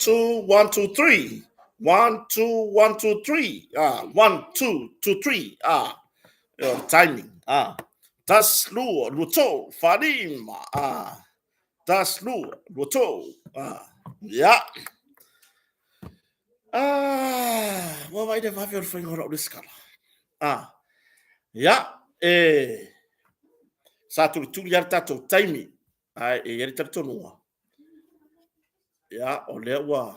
2, 1, 2, 3. 1, 2, 1, 2, 3. 1, 2, 2, 3. Timing. Tas, lua, lua, tō, wha, lima. Tas, lua, lua, tō. Ia. Ua vaai le vave o le faiga o lau resitala. Ia, e... Sa tulituli lava le tatou taimi, ae e i ai le talitonuga. Ia, o lea ua...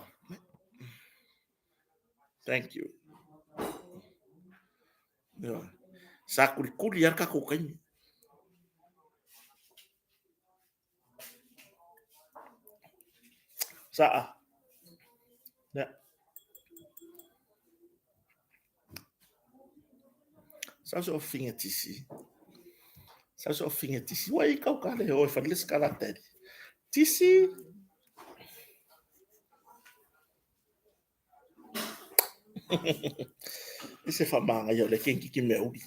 Thank you. Ia. Sa kulikuli lava le tatou taimi. Saa. Ia. Sa so finga tisi. Sa so finga tisi. Wa i kau ka le hoi fa le skala tedi. Tisi. I se whamanga o le kenki ki mea uri.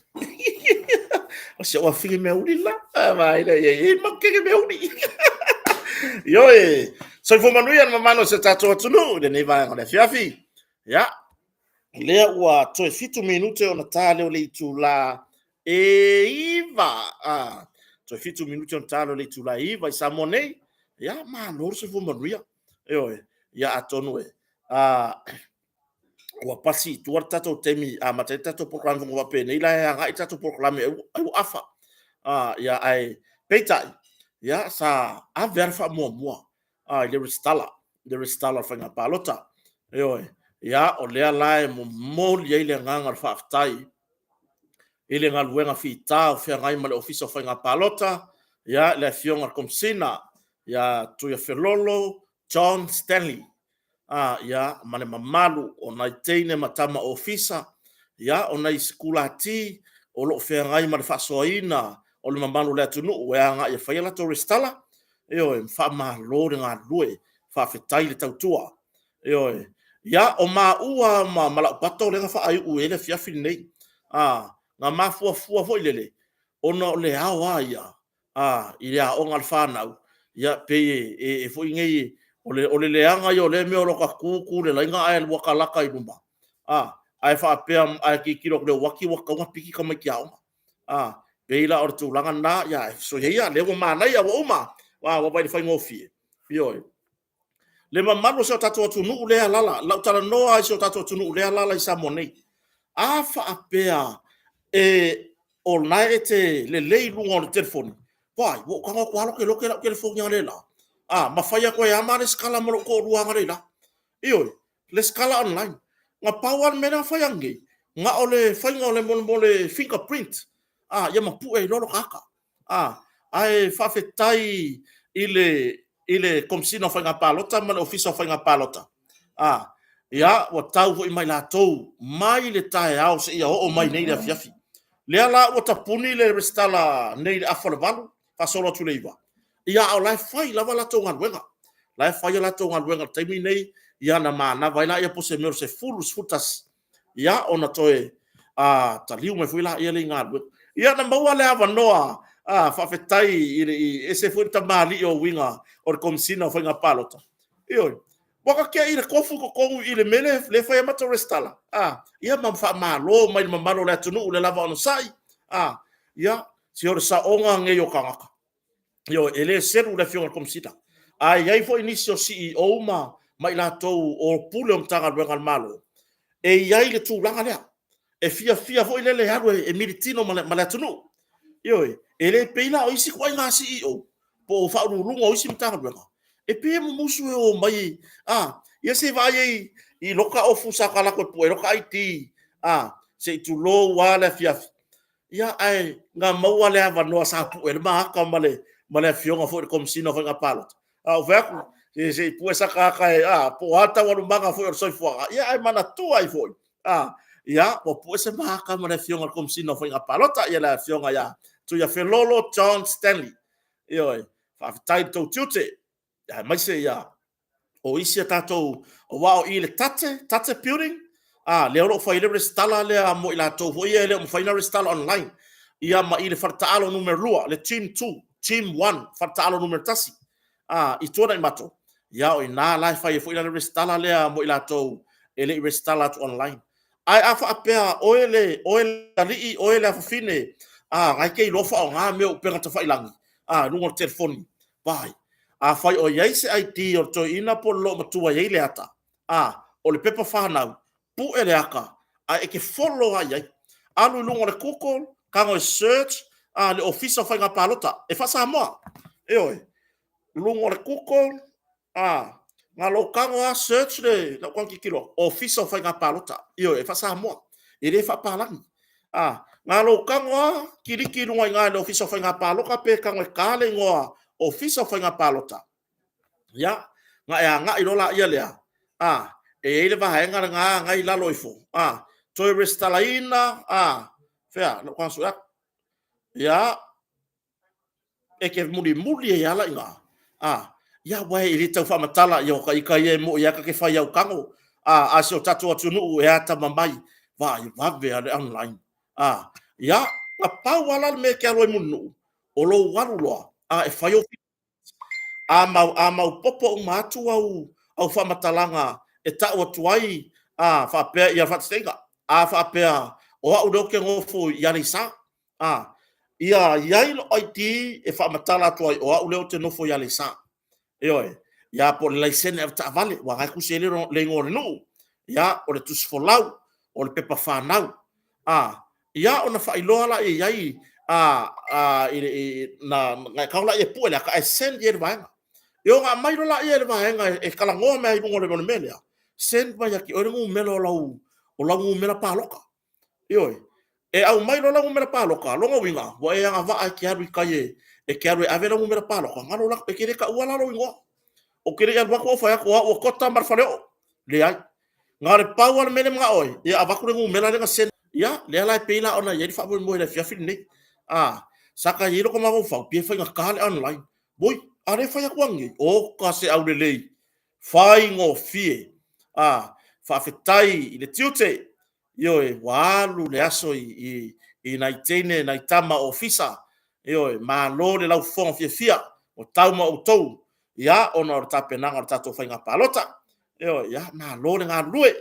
O se oa whingi mea uri la. Vai le ye ye ma keke mea uri. Ioe, soifua manuia le mamalu o si o tatou atunuu i lenei vaega o le afiafi. Ia, lea ua toe 7 minute ona ta lea o le itula e 9. Toe 7 minute ona ta lea o le itula e 9 i Samoa nei. Ia, malo le soifua manuia. Ioe, ia atonu e ua pasi i tua le tatou taimi e amata ai le tatou polokalame foi faapenei la e agai le tatou polokalame ai ua afa. Ia ae peitai, ia sa ave lava le faamuamua i le resitala, le resitala o le faiga palota. Ioe, ia o lea la e momoli ai le agaga o le faafetai i le galuega fita o feagai ma le Ofisa o Faiga Palota, ia le Afioga i le Komesina ia Tuiafelolo John Stanley, ia, ma le mamalu o nai teine ma tama ofisa, ia, o nai sikulati o lo o feagai ma le faasoaina o le mamalu o le atunuu e agai e fai a latou resitala. Ioe, faamalo le galulue, faafetai le tautua. Ioe, ia, o maua ma lau pato lea na faaiu i ai le afiafi lenei. Na mafuafua foi lele, ona o le ao lava ia i le aoga a le fanau, ia pei e foi nei, o le leaga ia o lea mea o lota tu tu i le laina ae latalata i luma, ae faapea, ae tilotilo atu i le uati ua tatau ona piki tamaiti aoga. Pei la o le tulaga lena, ia soia ia, lea ua manaia ua uma, ua vaai i le faigofie. Ioe. Le mamalu o si o tatou atunuu lea e alaala, lau talanoa i si o tatou atunuu lea e alaala i Samoa nei, a faapea e o lena e te lelei i luga o le telefoni, why, ua ou tago atu lava lokeloke lau telefoni analeila, ma fai atu ai lava ma resitala ma lou toalua analeila. Ioe, resitala online. Na pau lava le mea lea na fai ananei, na o le faiga o le mo le fingerprint, ia mapue ai loa lota ata. Ae faafetai i le Komesina o Faiga Palota ma le Ofisa o Faiga Palota, ia, ua tau foi mai latou mai le taeao seia oo mai nei le afiafi. Lea la ua tapuni le resitala nei i le afa o le 8 faasolo atu i le 9, ia, a o la e fai lava latou galuega. La e fai a latou galuega i le taimi lenei, ia ona manava ai lea po o se mea o le 10 11, ia ona toe taliu mai foi laia lea i galuega. Ia na maua le avanoa, faafetai i ese foi le tamalii o uiga o le Komesina o Faiga Palota. Ioe, ua ta tea i le tofu i totonu i le mea lea e fai ai matou resitala. Ia ma faamalo mai le mamalu o le atunuu i le lava onosai. Ia, se o le saoga lenei o tagata. Ioe, e le selu le Afioga i le Komesina. Ae i ai foi nisi o CEO ma i latou o Pule o Matagaluega a le Malo, e i ai le tulaga lea, e fiafia foi lele e alu e militino ma le atunuu. Ioe, e le pei la o isi ituaiga CEO po o faauluuluga o isi Matagaluega, e pei e mumusu e o mai, ia se i vaai ai i loka ofu sa ta alu atu e pue loka ID, se i tulou lava le afiafi. Ia, ae na maua le avanoa sa pue ai le ma ata ma le afioga foi i le Komesina o Faiga Palota. A ou fai atu, se i pue sata ata, po o a taualumaga foi o le soifuaga, ia ae manatua ai foi, ia, ua pue se ma ata ma le afioga i le Komesina o Faiga Palota, ia le afioga ia Tuiafelolo John Stanley. Ioe, faafetai i le tou tiute, aemaise ia o isi a tatou, aua o i le Tate, Tate Building, lea o lo o fai ai le resitala lea mo i latou foi ia e le o mafai ona resitala online. Ia ma i le faletaalo numera 2, le Team 2, Team 1, faletaalo numera 1, i Tuanaimato. Ia, o i ina la e fai ai foi la le resitala lea mo i latou e le i resitala atu online. Ae a faapea oe le oe le alii, oe le afafine, a na e te iloa faaaoga mea o upega tafailagi, a, i luga o le telefoni, vaai, afai o i ai se ID o le toeaina po o le loomatua e i ai le ata, a, o le pepa fanau, pue le ata ae e te follow lava i ai. Alu i luga o le google, tago e search le Ofisa o Faiga Palota, e faa-Samoa. Ioe. Luga o le google, a, na o lou tago lava search le lau tago tilotilo atu, Ofisa o Faiga Palota. Ioe, e faa-Samoa, e le faapapalagi. A, na o lou tago lava kiliki i luga i ina i le Ofisa o Faiga Palota pe tago e ta le igoa Ofisa o Faiga Palota, ia, ona e agai loa lea, a, e i ai le vaega lena na e i lalo ifo, a, toe resitalaina, a, fea lou tago sue atu. Ia, e te mulimuli ai lava la i ina, a, ia aua e le tau faamatala, ia o ita ia e moni lava ta te fai au tago, a o si o tatou atunuu e atamamai, vaai e vave lava le online. A, ia, na pau lava la le mea e te alu ai Mulinuu, o lou alu loa e fai ou A maopoopo uma atu au faamatalaga e tau atu ai faapea, ia faataitaiga, a faapea o au lea ou te nofo i Aleisa, ia i ai lou ID e faamatala atu ai o au lea ou te nofo i Aleisa. Ioe. Ia po o le laisene avetaavale aua o lena e tusi ai le igoa o le nuu, ia, o le tusi folau, o le pepa fanau. Ia ona faailoa lea i ai, ona e tago lea e pue le ata ae send i ai e le vaega. Ia ona aumai loa lea e le vaega e talanoa mai lava i luga o le mea lea, send mai ia te oe le numera o lau numera palota. Ioe. E aumai loa lau numera palota, lona uiga, ua e agavaa e te alu i tai e te alu e ave lau numera palota, galo la, e te le taua la lou igoa. Ou te le i alu atu au fai atu o au o Kota ma le Faleoo. Leai. Na o le pau lava le mea lea e manao ai, ia avatu le numera lea na send. Ia, lea la e pei la ona i ai le faamoemoe i le afiafi lenei. A, sa ta i ai lota mafaufau, pei e faigata le online. Oi, a o lea e fai atu ananei. Oka se aulelei, faigofie. A, faafetai i le tiute, ioe, ua alu le aso i nai teine, nai tama ofisa, ioe, malo le laufofoga fiafia, ua tau ma outou, ia, ona o le tapenaga o le tatou faiga palota. Ioe, ia, malo le galulue.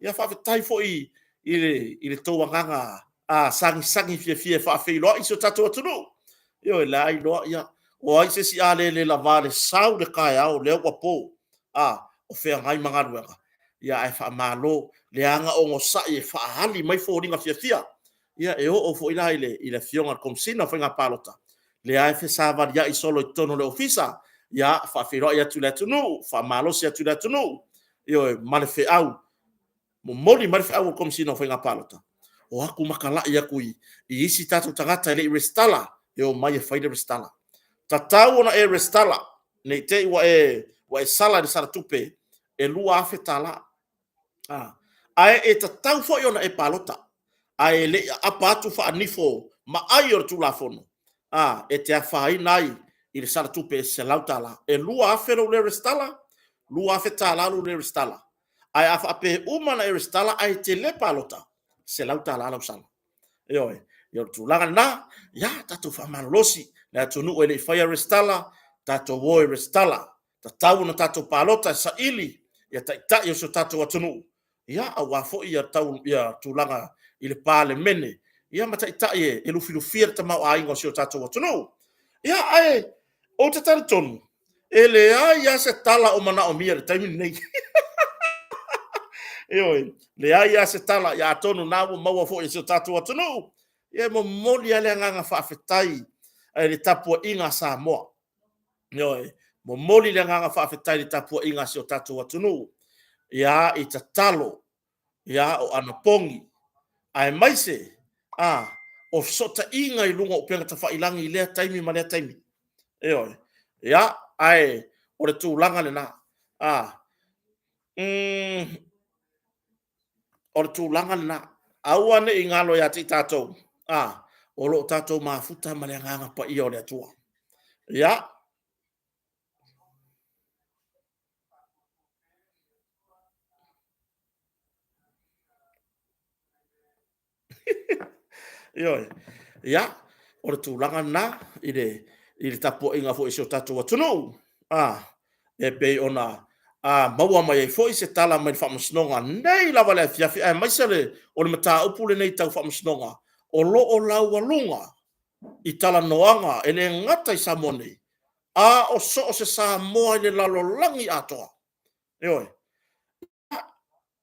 Ia faafetai foi i le tou agaga sagisagi fiafia e faafeiloai si o tatou atunuu. Ioe, o la e iloa, ia, o ai se isi a le lavā i le sau i le taeao, lea ua po, a, o feagai ma galuega, ae faamalo le aga onosai e faaali mai foliga fiafia. Ia, e oo foi la i le Afioga i le Komesina o Faiga Palota, lea e fesavaliai solo i totonu o le ofisa, ia, faafeiloai atu i le atunuu, faamalosi atu i le atunuu, ioe, ma le feau, momoli mai le feau a le Komesina o Faiga Palota, o atu matalai atu i isi tatou tagata e le i resitala, e omai e fai le resitala. Tatau ona e resitala, ne i te i ua e sala i le sala tupe e $2,000. Ae e tatau foi ona e palota, ae e le i aapa atu faanifo maai o le Tulafono, e te afaina ai i le sala tupe e $100. E $2,000 lou le resitala, $2,000 lou le resitala. Ae a faapea e uma ona e resitala ae e te le palota, $100 lau sala. Ioe, o le tulaga lena, ia tatou faamalolosi le atunuu e le i faia resitala, tatou o e resitala. Tatau ona tatou palota e saili ia taitai o si o tatou atunuu, ia aua foi ia tulaga i le Palemene, ia ma taitai e lufilufia le tamaoaiga o si o tatou atunuu. Ia ae ou te talitonu, e leai lava se tala o manaomia i le taimi lenei. Ioe, leai lava se tala, ia atonu o lena ua maua foi e si o tatou atunuu. Ia e momoli lava le agaga faafetai i le tapuaiga a Samoa. Ioe, momoli le agaga faafetai i le tapuaiga a si o tatou atunuu, ia, i tatalo, ia, o anapogi, aemaise o fesootaiga i luga o upega tafailagi i lea taimi ma lea taimi. Ioe. Ia, ae o le tulaga lena. O le tulaga lena. Aua ne i galo ia te i tatou, o lo o tatou mafuta ma le Agaga Paia o le Atua. Ia. Ioe. Ia, o le tulaga lena i le tapuaiga foi a si o tatou atunuu. E pei ona a maua mai ai foi se tala mai le Faamasinoga nei lava le afiafi, aemaise le o le mataupu lenei tau Faamasinoga o lo o laualuga i talanoaga e le gata i Samoa nei, a o so o se Samoa i le lalolagi atoa. Ioe.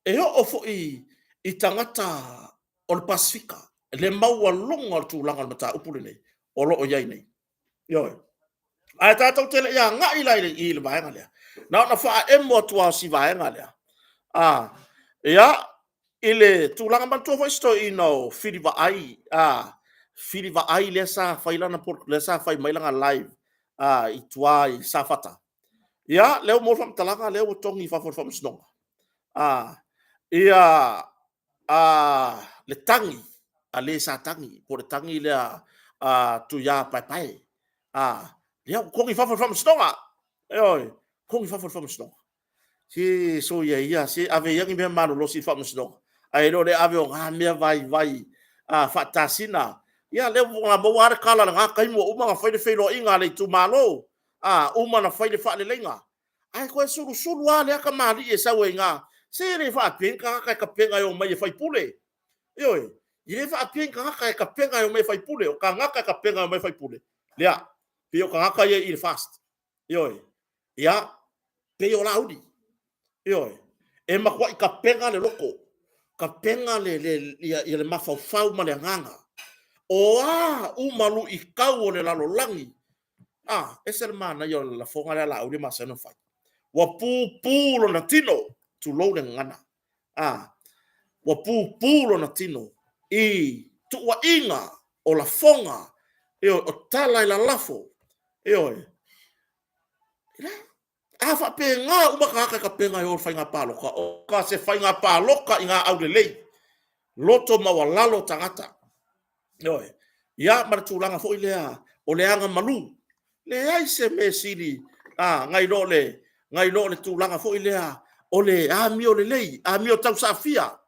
E oo foi i tagata o le Pasefika le maualuga o le tulaga o le mataupu lenei o lo o i ai nei. Ioe. Ae tatou te le i agai la i le vaega lea, na ona faaemo atu lava o si vaega lea. A, ia, i le tulaga, manatua foi si toeaina o Fili Vaai, a, Fili Vaai lea sa fai lana, lea sa fai mai lana live i tua i Safata. Ia, lea ua maua le faamatalaga lea ua togi i fafo e le Faamasinoga. A, ia, a, le tagi a le sa tagi, po o le tagi lea a Tuia Paepae. A, ia, ua togi i fafo e le Faamasinoga. Ioe, togi i fafo e le Faamasinoga. Se soia ia, se ave ia ni mea malolosi i le Faamasinoga, ae le o le ave o na mea vaivai faatasina. Ia, lea ua maua lava le tala i lena taimi ua uma ona fai le feiloaiga a le itumalo, uma ona fai le faaleleiga, ae toe sulusulu lava lea tamalii e sau ai i ina. Se e le faapea ni tagata e tapena e omai e faipule. Ioe, e le faapea ni tagata e tapena e omai e faipule. O tagata e tapena e omai e faipule, lea, pei o tagata ia i le FAST. Ioe, ia, pei o Laauli. Ioe, e matuai tapena le loto, tapena le mafaufau ma le agaga. O a uma luitau o le lalolagi, a, ese le manaia o le lafoga lea a Laauli e masani ona fai. Ua pupu lona tino, tulou le gagana, a, ua pupu lona tino i tuuaiga o lafoga, ioe, o tala e lalafo, ioe. A faapena uma tagata e tapena e o i le faiga palota, o se faiga palota i gā aulelei, loto maualalo tagata. Ioe. Ia, ma le tulaga foi lea o le agamalu. Leai se mea sili nai lo le tulaga foi lea o le amio lelei, amio tausaafia.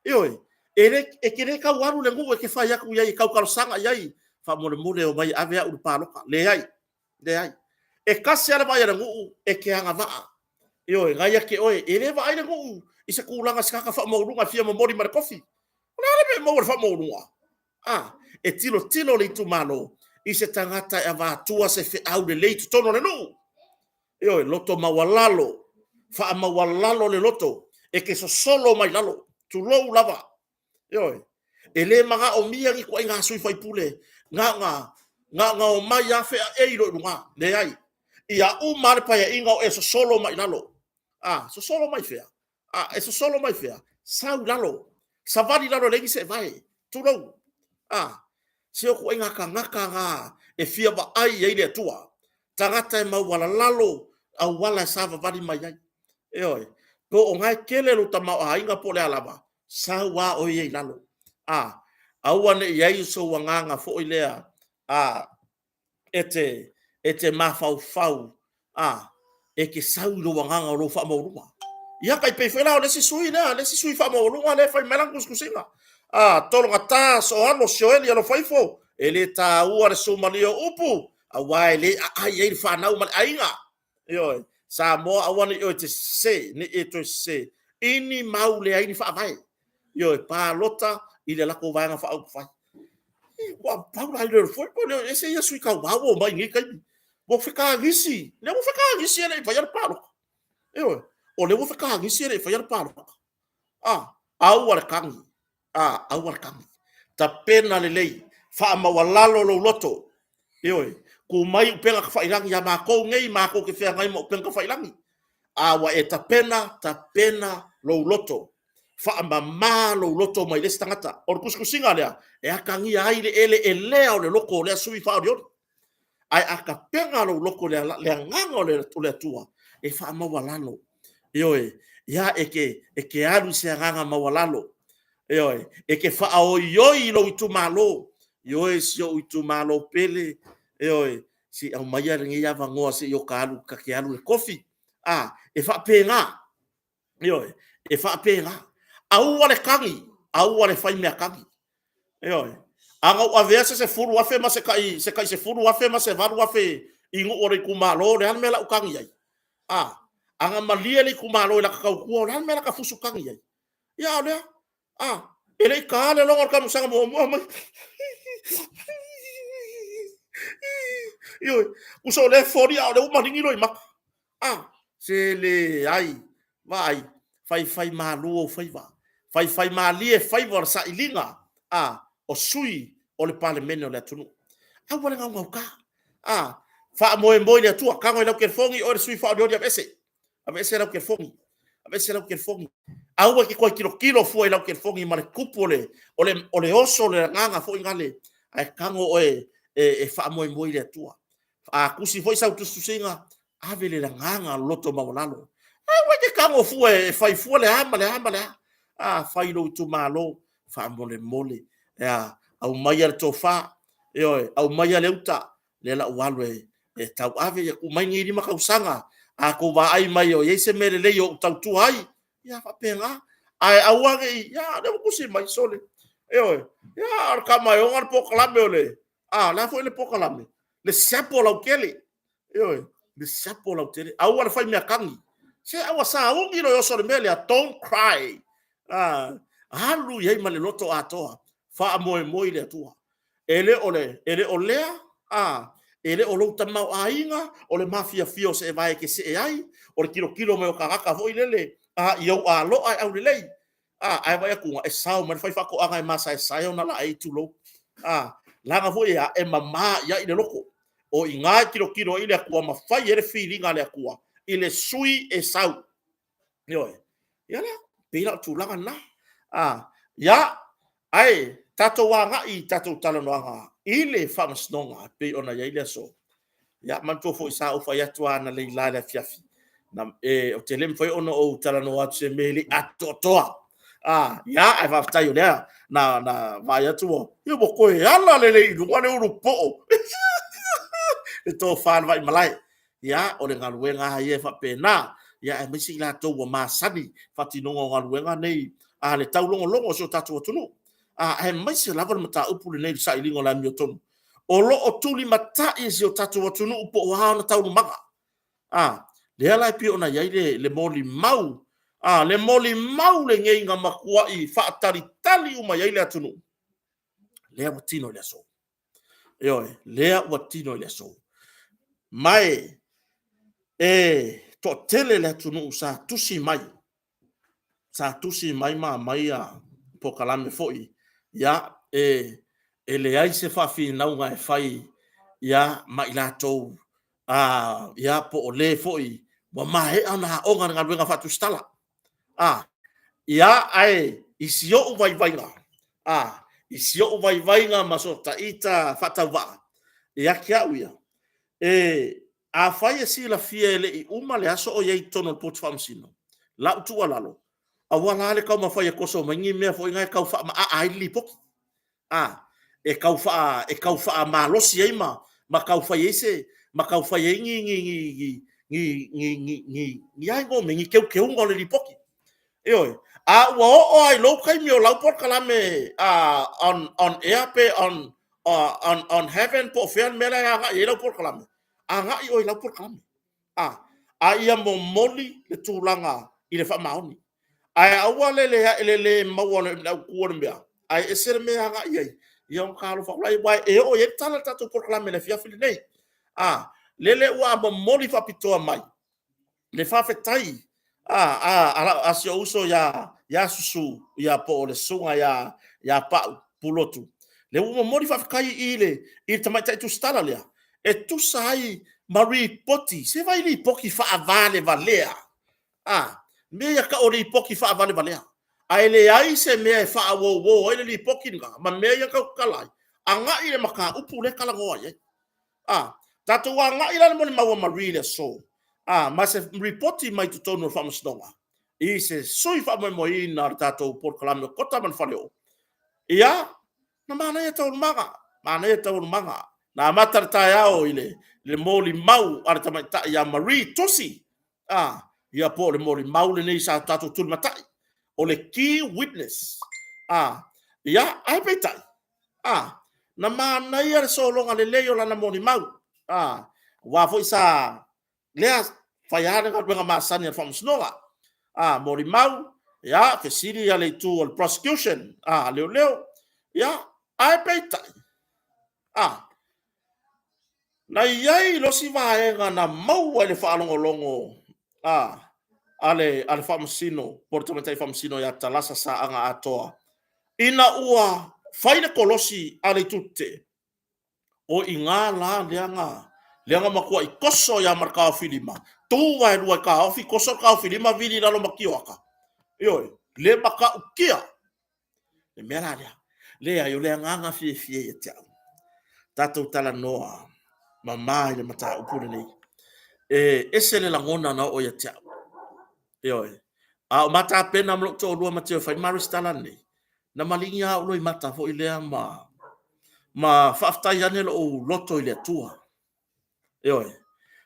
Ioe. E te le tau alu i le nuu e te fai atu i ai e tau talosaga i ai, faamolemole omai e ave au i le palota. Leai, leai. E tasi lava le vaai a le nuu, e te agavaa. Ioe, na ia te oe. E le vaai le nuu i se tulaga i se tagata faamaualuga e fia momoli ma le tofi. O le a le mea e maua i le faamaualuga? A, e tilotilo le itumalo i se tagata e avatua se feau lelei i totonu o le nuu. Ioe, loto maualalo, faamaualalo le loto, e te sosolo mai lalo, tulou lava. Ioe, e le manaomia ni ituaiga sui faipule na ona omai lava feaei loa i luga. Leai, ia uma lava le Paeaiga o e sosolo mai i lalo. A, sosolo mai fea? A, e sosolo mai fea? Sau i lalo, savali i lalo e leai ni seevae, tulou. A, se o ituaiga tagata na e fia vaai i ai le Atua, tagata e maualalalo auala e savavali mai ai. Ioe, po o na e tele lou tamaoaiga po o le a lava, sau lava oe ia i lalo. A, aua ne i i ai sou agaga foi lea, a, e te, e te mafaufau, a, e te sau i lou agaga o lou faamaualuga. Ia, tai pei foi la o le isi sui lea, le isi sui faamaualuga lea e fai mai lana tusitusiga. A, tologata, soalo, sioeli, alofa ifo, e le taua le sumalia o upu, aua e le aai ai le fanau ma le aiga. Ioe, Samoa aua ne i oe te sese, ne i e toe sese, i ni mau leai ni faavae. Ioe, palota i le latou Vaega Faaupufai. Ua pau la i le foe, e ese ia sui tauva ua omai i nei taimi. Ua fetagisi, lea ua fetagisi e le i faia le palota. Ioe, o lea ua fetagisi e le i faia le palota. Ah, aua le tagi, ah, aua le tagi. Tapena lelei, faamaualalo lou loto. Ioe, tu mai upega tafailagi ia matou nei, matou te feagai ma upega tafailagi. A ua e tapena, tapena lou loto. Faamama lou loto mai le isi tagata. O le tusitusiga lea, e atagia ai le eleelea o le loto o lea sui faaolioli. Ae a tapena lou loto i le agaga o le Atua, e faamaualalo. Ioe, ia e te alu i se agaga maualalo. Ioe, e te faaoioi i lou itumalo. Ioe, si ou itumalo pele, ioe, se i aumaia lenei avanoa se i ota alu, ta te alu i le kofi. A, e faapena, ioe, e faapena. Aua le tagi, aua le fai mea tagi. Ioe. A na ou avea se 10,000 ma se tai, se tai 10,000 ma se 8,000 i nuu o le itumalo, o le a le mea o le a ou tagi ai? A, a na malie le itumalo i lata tautua, o le a le mea o le a ta fusu tagi ai? Ia a o lea, a, e le i taina le logo o le taamilosaga muamua mai. Ioe, tusa o lea e foli a o lea ua maligi loimata. A, se leai, vaai, faifaimalu ou faiva, faifaimalie faiva o le sailiga a o sui o le Palemene o le atunuu. Aua le naunauta, a, faamoemoe i le Atua. Tago i lau telefoni oe le sui faaolioli, aveese, aveese lau telefoni, aveese lau telefoni. Aua e te toe tilotilo fua i lau telefoni ma le tupu o le oso o le agaga foi lale, ae tago oe e faamoemoe i le Atua. A tusi foi sau tusitusiga, ave le agaga loto maualalo. Aua e te tago fua e fai fua le a ma le a ma le a. A, fai i lou itumalo, faamolemole, e a? Aumaia le tofa, ioe, aumaia le uta, lea o le a ou alu e tauave, ia tuu mai lenei 5 tausaga, a outou vaai mai o i ai se mea lelei o ou tautua ai, ia faapena. Ae aua ne i, ia o lea ua tusi mai, sole, ioe, ia o le tama e ona le polokalame o le, a, o le a foi le polokalame? Le siapo lautele, ioe, le siapo lautele. Aua le fai meatagi, se a ua sauni le oso i le mea lea, don't cry. Alu i ai ma le loto atoa, faamoemoe i le Atua. E le o le, e le o lea, a, e le o lou tamaoaiga, o le mafiafia o seevae e te see ai, o le tilotilo mai o tagata foi lele a, i ou aloa e aulelei, a, ae vaai atu e sao mai le faifaatoaga e masaesae ona laei, tulou, a, leaga foi e a? E mama i ai le loto. O i ina e tilotilo ai le Atua ma fai ai le filiga a le Atua i le sui e sau. Ioe. Ia lea, pei la o le tulaga lena. A, ia, ae tatou agai i tatou talanoaga i le faamasinoga e pei ona i ai le aso. Ia, manatua foi sa ou fai atu lava analeila i le afiafi, ou te le mafai ona ou talanoa atu i se mea e le i atoatoa. Ia, ae faafetai o lea na vaai atu ua, ia ua toe ala lelei i luga le ulupoo, le tofa a le Vaimalae. Ia, o le galuega lava ia e faapena, ia aemaise i latou ua masani i le faatinoga o galuega nei a le taulogologo o si o tatou atunuu, aemaise lava le mataupu lenei i le sailiga o le amiotonu, o lo o tulimatai e si o tatou atunuu po o a ona taualumaga. Lea la e pei ona i ai le molimau, le molimau lenei na matuai faatalitali uma i ai le atunuu, lea ua tino i le aso. Ioe, lea ua tino i le aso. Ma e toatele le atunuu sa tusi mai, sa tusi mai ma aumai polokalame foi, ia, e leai se faafinauga e fai ma i latou, ia, po o le foi ua maea ona aoga i le galuega faatusitala. Ia, ae i si ou vaivaiga, i si ou vaivaiga ma sou ita faatauvaa, ia te au ia, afai e silafia e le i uma le aso o i ai i totonu o le Kooti Faamasino, lau tuualalo, aua la le taumafai e toso mai ni mea foi na e tau faamaaa ai le lipoti, e tau faamalosi ai ma tau fai ai se, ma tau fai ai ni teuteuga o le lipoti. Ioe. A ua oo lava i lou taimi o lau polokalame on air pe on heaven po o fea le mea la e agai i ai lau polokalame, agai oe i lau polokalame. A ia momoli le tulaga i le faamaoni. Ae aua le le maua o le autu o le mea, ae ese le mea e agai i ai, ia ona talofa atu lea, aua e oo i ai le tala i le tatou polokalame i le afiafi lenei. Lele ua momoli faapitoa mai le faafetai a si ou uso ia Susu, po o le Susuga ia Pau Pulotu, lea ua momoli faafetai i le tamaitai tusitala lea, e tusa ai ma lipoti, se vaai i lipoti faavalevalea, a? Mea ia e tau o lipoti faavalevalea, ae leai se mea e faauouo ai le lipoti lena ma mea ia na tautala ai, agai i le mataupu lea e talanoa i ai. A tatou agai la i le molimau a Marie i le aso, ma se lipoti mai totonu o le Faamasinoga i se sui faamoemoeina o le tatou polokalame o Kota ma le Faleoo, ia, na manaia taualumaga, manaia taualumaga. Na amata le taeao i le molimau a le tamaitai ia Marie Tusi, ia po o le molimau lenei sa tatou tulimatai, o le key witness. Ia, ae peitai, na manaia le sologa lelei o lana molimau, aua foi sa lea Fai lava le galuega masani a le Faamasinoga. A, molimau, ia, fesili le itu o le prosecution, a, leoleo, ia, ae peitai, a, na i ai le isi vaega na maua i le faalogologo a, a le, a le Faamasino, po o le Tamaitai Faamasino ia Talasa Saaga Atoa, ina ua fai le kolosi a le itu tetee, O i ina la lea na, lea na matuai toso ai lava ma le taofilima, tu vaelua i taofi, toso le taofilima vili i lalo ma tioata. Ioe, le matautia le mea la lea. Leai, o le agaga fiafia ia te au, tatou talanoa mama i le mataupu lenei. E ese le lagona na oo ia te au. Ioe. A o ma tapena ma lou toalua ma Teo e fai le ma resitala lenei, na maligi lava ou loimata foi lea ma ma faafetai ane lou loto i le Atua. Ioe,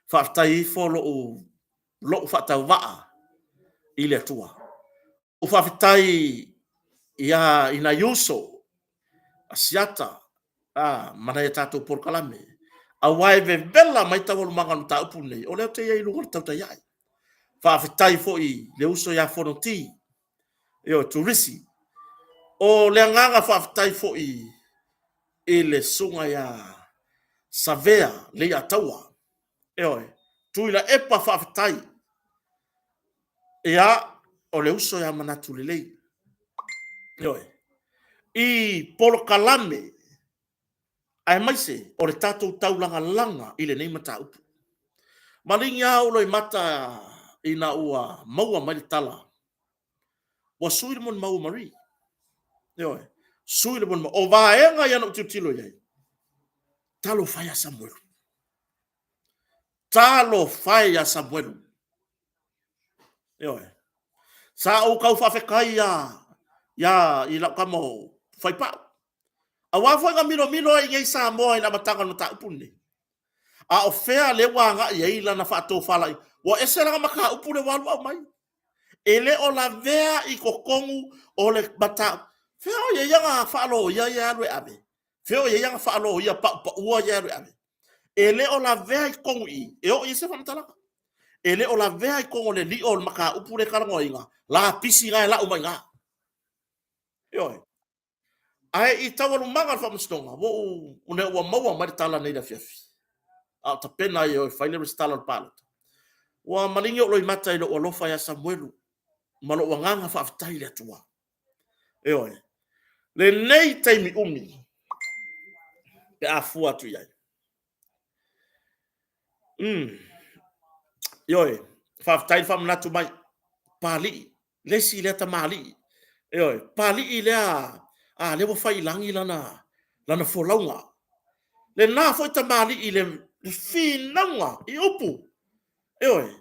faafetai ifo lou lou faatauvaa i le Atua. Ou faafetai ia i nai uso a Asiata a, ma nai a tatou polokalame, aua e vevela mai taualumaga o le mataupu lenei, o lea ou te i ai i luga o le tautai ae. Faafetai foi i le uso ia Fonoti, ioe, Turisi. O le agaga faafetai foi i le susuga ia Savea Leiataua, ioe, Tuilaepa faafetai. Ia, o le uso ia manatu lelei, ioe, i polokalame aemaise o le tatou taulagalaga i lenei mataupu. Maligi lava ou loimata ina ua maua mai le tala ua sui le molimau a Marie. Ioe, sui le molimau. O vaega ia na ou tilotilo i ai, talofa e ia Samuelu, talofa e ia Samuelu. Ioe. Sa ou tau faafetai ia i lau tama o Faipau, aua foi na milomilo ai i inei i Samoa i le amataga o le mataupu lenei. A o fea lea ua agai i ai lana faatofalaiga? Ua ese lana mataupu lea ua alu aumai. E le o lavea i totonu o le mataupu. Fea o i ai ana faaloia ia e alu e ave? Fea o i ai ana faaloia paupaua ia e alu e ave? E le o lavea i totonu i i e oo i ai se faamatalaga. E le o lavea i totonu o le lio o le mataupu lea e talanoaina, lapisi na e lau mai i ina. Ioe. Ae i taualumaga o le faamasinoga, ua ou, ina ua maua mai le tala nei i le afiafi, a o tapena ai e fai le resitala o le palota, ua maligi ou loimata i lou alofa ia Samuelu ma lou agaga faafetai i le Atua. Ioe. Lenei taimi umi pe a fua atu i ai. Ioe, faafetai le faamanatu mai. Papalii, le isi lea tamalii. Ioe, Papalii lea, a lea ua fai i lagi lana, lana folauga. Lena foi tamalii i le finauga i upu, ioe,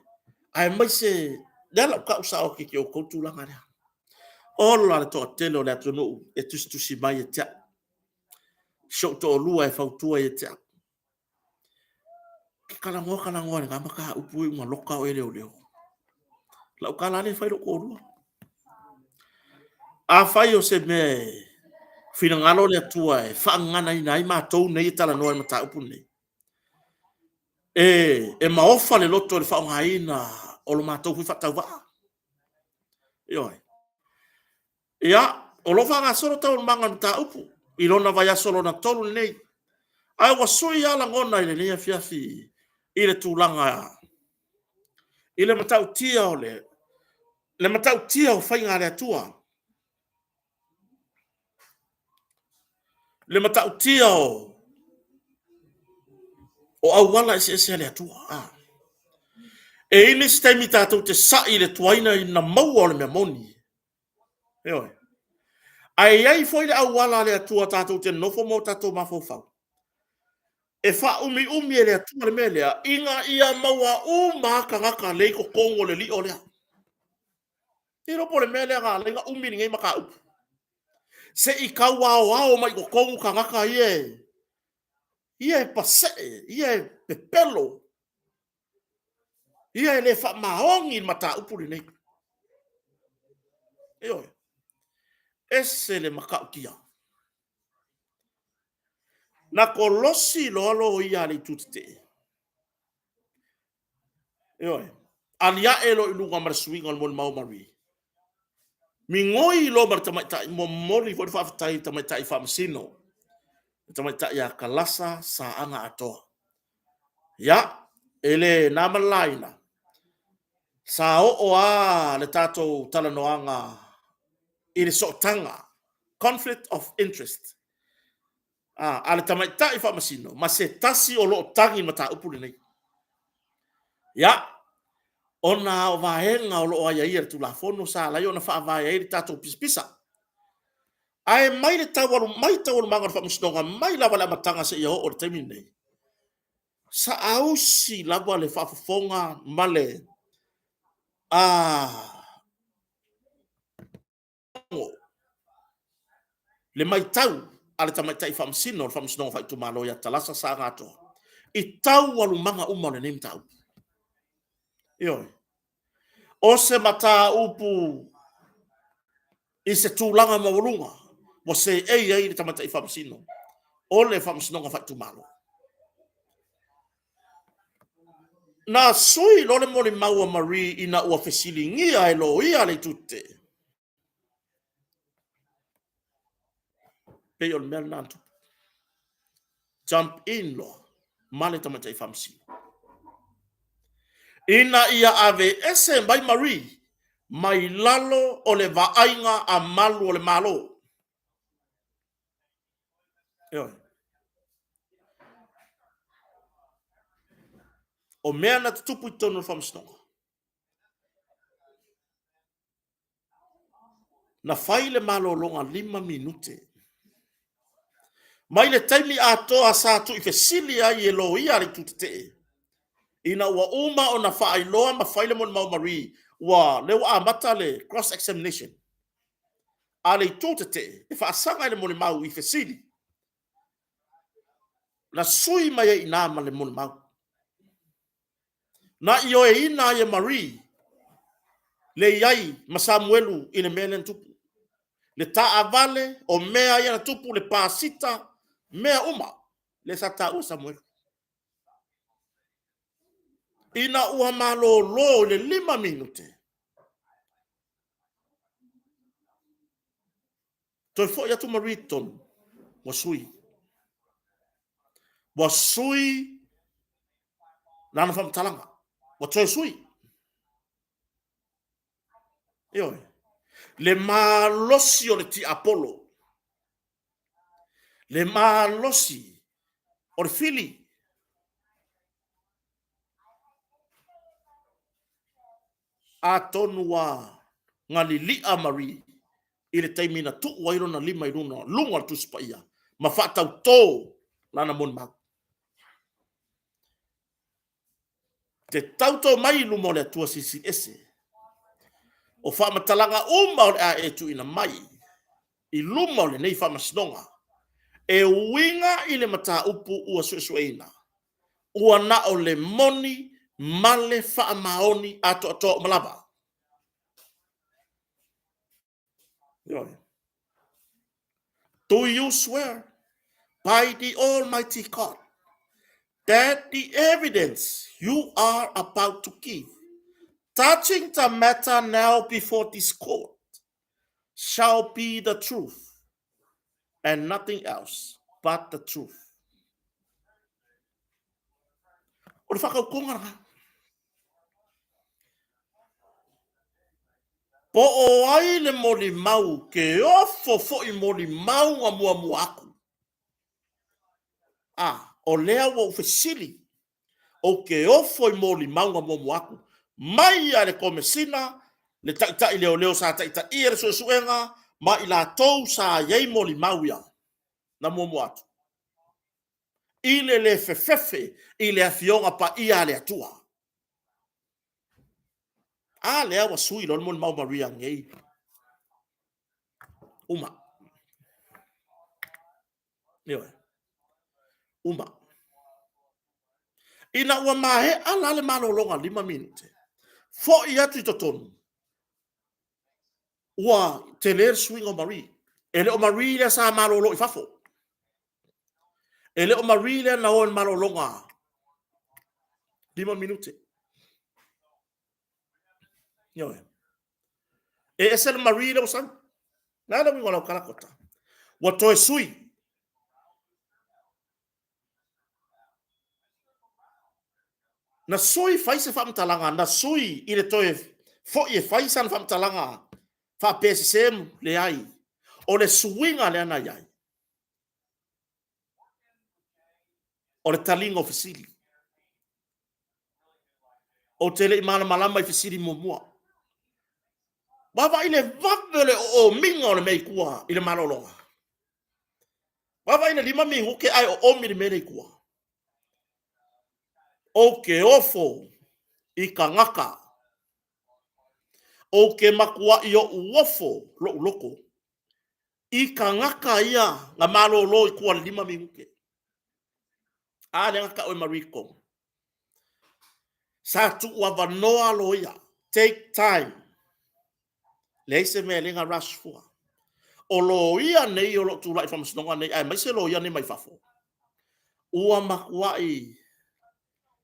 aemaise lea la ou tau sao atu ia te outou le tulaga lea. Ola le toatele o le atunuu e tusitusi mai ia te au, si ou toalua e fautua ia te au. E te talanoa talanoa i lena mataupu e iu ina loka oe e leoleo. Lau tala lava lea e fai i lou toalua. Afai o se mea e finagalo le Atua e faagaganaina ai matou nei e talanoa i le mataupu lenei, e maofa le loto i le faaaogaina o lo matou foi faatauvaa. Ioe. Ia, o lo o faagasolo taualumaga o le mataupu i lona vaiaso lona 3 lenei. Ae ua sui lava lagona i lenei afiafi i le tulaga i le matautia o le, le matautia o faiga a le Atua. Le matautia o auala eseese a le Atua. A. E i ai nisi taimi tatou te sai i le tuaina ina maua o le mea moni. Ioe. Ae i ai foi le auala a le Atua tatou te nonofo ma o tatou mafaufau e faaumiumi e le Atua le mea lea, ina ia maua uma lava tagata lea i totonu o le lio lea. Te iloa po o le mea lea na ala ai ona umi lenei mataupu. Se i tau aoao mai i totonu tagata ia e, ia e pasee, ia e pepelo, ia e le faamaoni i le mataupu lenei. Ioe. Ese le matautia. Na kolosi loa loia a le itu tetee. Ioe. Aliae loa i luga ma le suiga o le molimau a Marie. Migoi loa ma le tamaitai, momoli foi le faafetai i le tamaitai faamasino, le tamaitai ia Kalasa Saaga Atoa. Ia, e le na ma le laina, sa oo lava le tatou talanoaga i le sootaga, conflict of interest, a le tamaitai faamasino ma se tasi o lo o tagi i le mataupu lenei. Ia, ona o vaega o lo o aiaia i le Tulafono sa ala ai ona faavae ai le tatou pisapisa. Ae mai le mai taualumaga o le faamasinoga mai lava i le amataga seia oo i le taimi lenei, saausi lava le faafofoga ma le le matau a le tamaitai faamasino o le Faamasinoga Faaitumalo ia Talasa Saaga Atoa i taualumaga uma o lenei mataupu. Ioe. O se mataupu i se tulaga maualuga ua seei ai le tamaitai faamasino o le Faamasinoga Faaitumalo. Na sui loa le molimau a Marie ina ua fesiligia e loia a le itu tetee, pei o le mea lena na tupu. Jump in loa ma le tamaitai faamasino. Ina ia aveese mai Marie mai lalo o le vaaiga a malu o le Malo. Ioe. O mea na tutupu i totonu o le faamasinoga, na fai le malologa 5 minute mai le taimi atoa sa tuufaafesili ai e loia a le itu tetee ina ua uma ona faailoa ma fai le molimau Marie, ua lea ua amata le cross examination a le itu tetee e faasaga i le molimau i fesili na sui mai ai i ina ma le molimau. Na ioeina ai e Marie le i ai ma Samuelu i le mea lea na tupu. Le taavale, o mea ia na tupu, le pasita, mea uma lea sa taua e Samuelu. Ina ua malolo i le 5 minute, toe foi atu Marie i totonu, ua sui. Ua sui lana faamatalaga, ua toe sui. Ioe. Le malosi o le tiapolo, le malosi o le fili. Atonu ua na lilia Marie i le taimi na tuu ai lona lima i luga o le Tusi Paia ma faatauto lana molimau. Te tauto mai i luma o le Atua Silisili Ese. O faamatalaga uma o le a e tuuina mai i luma o lenei faamasinoga e uiga i le mataupu ua suesueina, ua na o le moni ma le faamaoni atoatoa uma lava. Ioe. Do you swear by the Almighty God that the evidence you are about to give touching the matter now before this court shall be the truth and nothing else but the truth? O le whakaukonga rā. Po o ai le molimau ke ofo foʻi molimauga muamua aku? A, o lea ua ou fesili, ou te ofo i molimauga muamua aku, mai lava i le Komesina, le Taitai Leoleo sa taitaia le suesuega, ma i latou sa i ai molimau ia na muamua atu, i le le fefefe i le Afioga Paia a le Atua. A lea ua sui loa le molimau Maria nei. Uma. Ioe. Uma. Ina ua maea la le malologa 5 minute, foi atu i totonu, ua tele le suiga o Marie. E le o Marie lea sa malolo i fafo. E le o Marie lea na o i le malologa 5 minute. Ioe. E ese le Marie lea ua sau. Na le uiga o lau tala kota. Ua toe sui. Na sui fai se faamatalaga, na sui i le toe foi e fai sana faamatalaga faapea e sese, leai. O le suiga lea na i ai, o le taliga o fesili. Ou te le i malamalama i fesili muamua. Vaavaai i le vave o le oomiga o le mea i tua i le malologa. Vaavaai i le 5 minute ae oomi le mea lea i tua. Ou te ofo i tagata. Ou te matuai ou ofo lou loto i tagata ia na malolo i tua i le 5 minute. A lea na tau e Marie Kong. Sa tuuavanoa loia, take time. Leai se mea e le na rush fua. O loia nei o lo o tulai i faamasinoga nei, aemaise loia nei mai fafo, ua matuai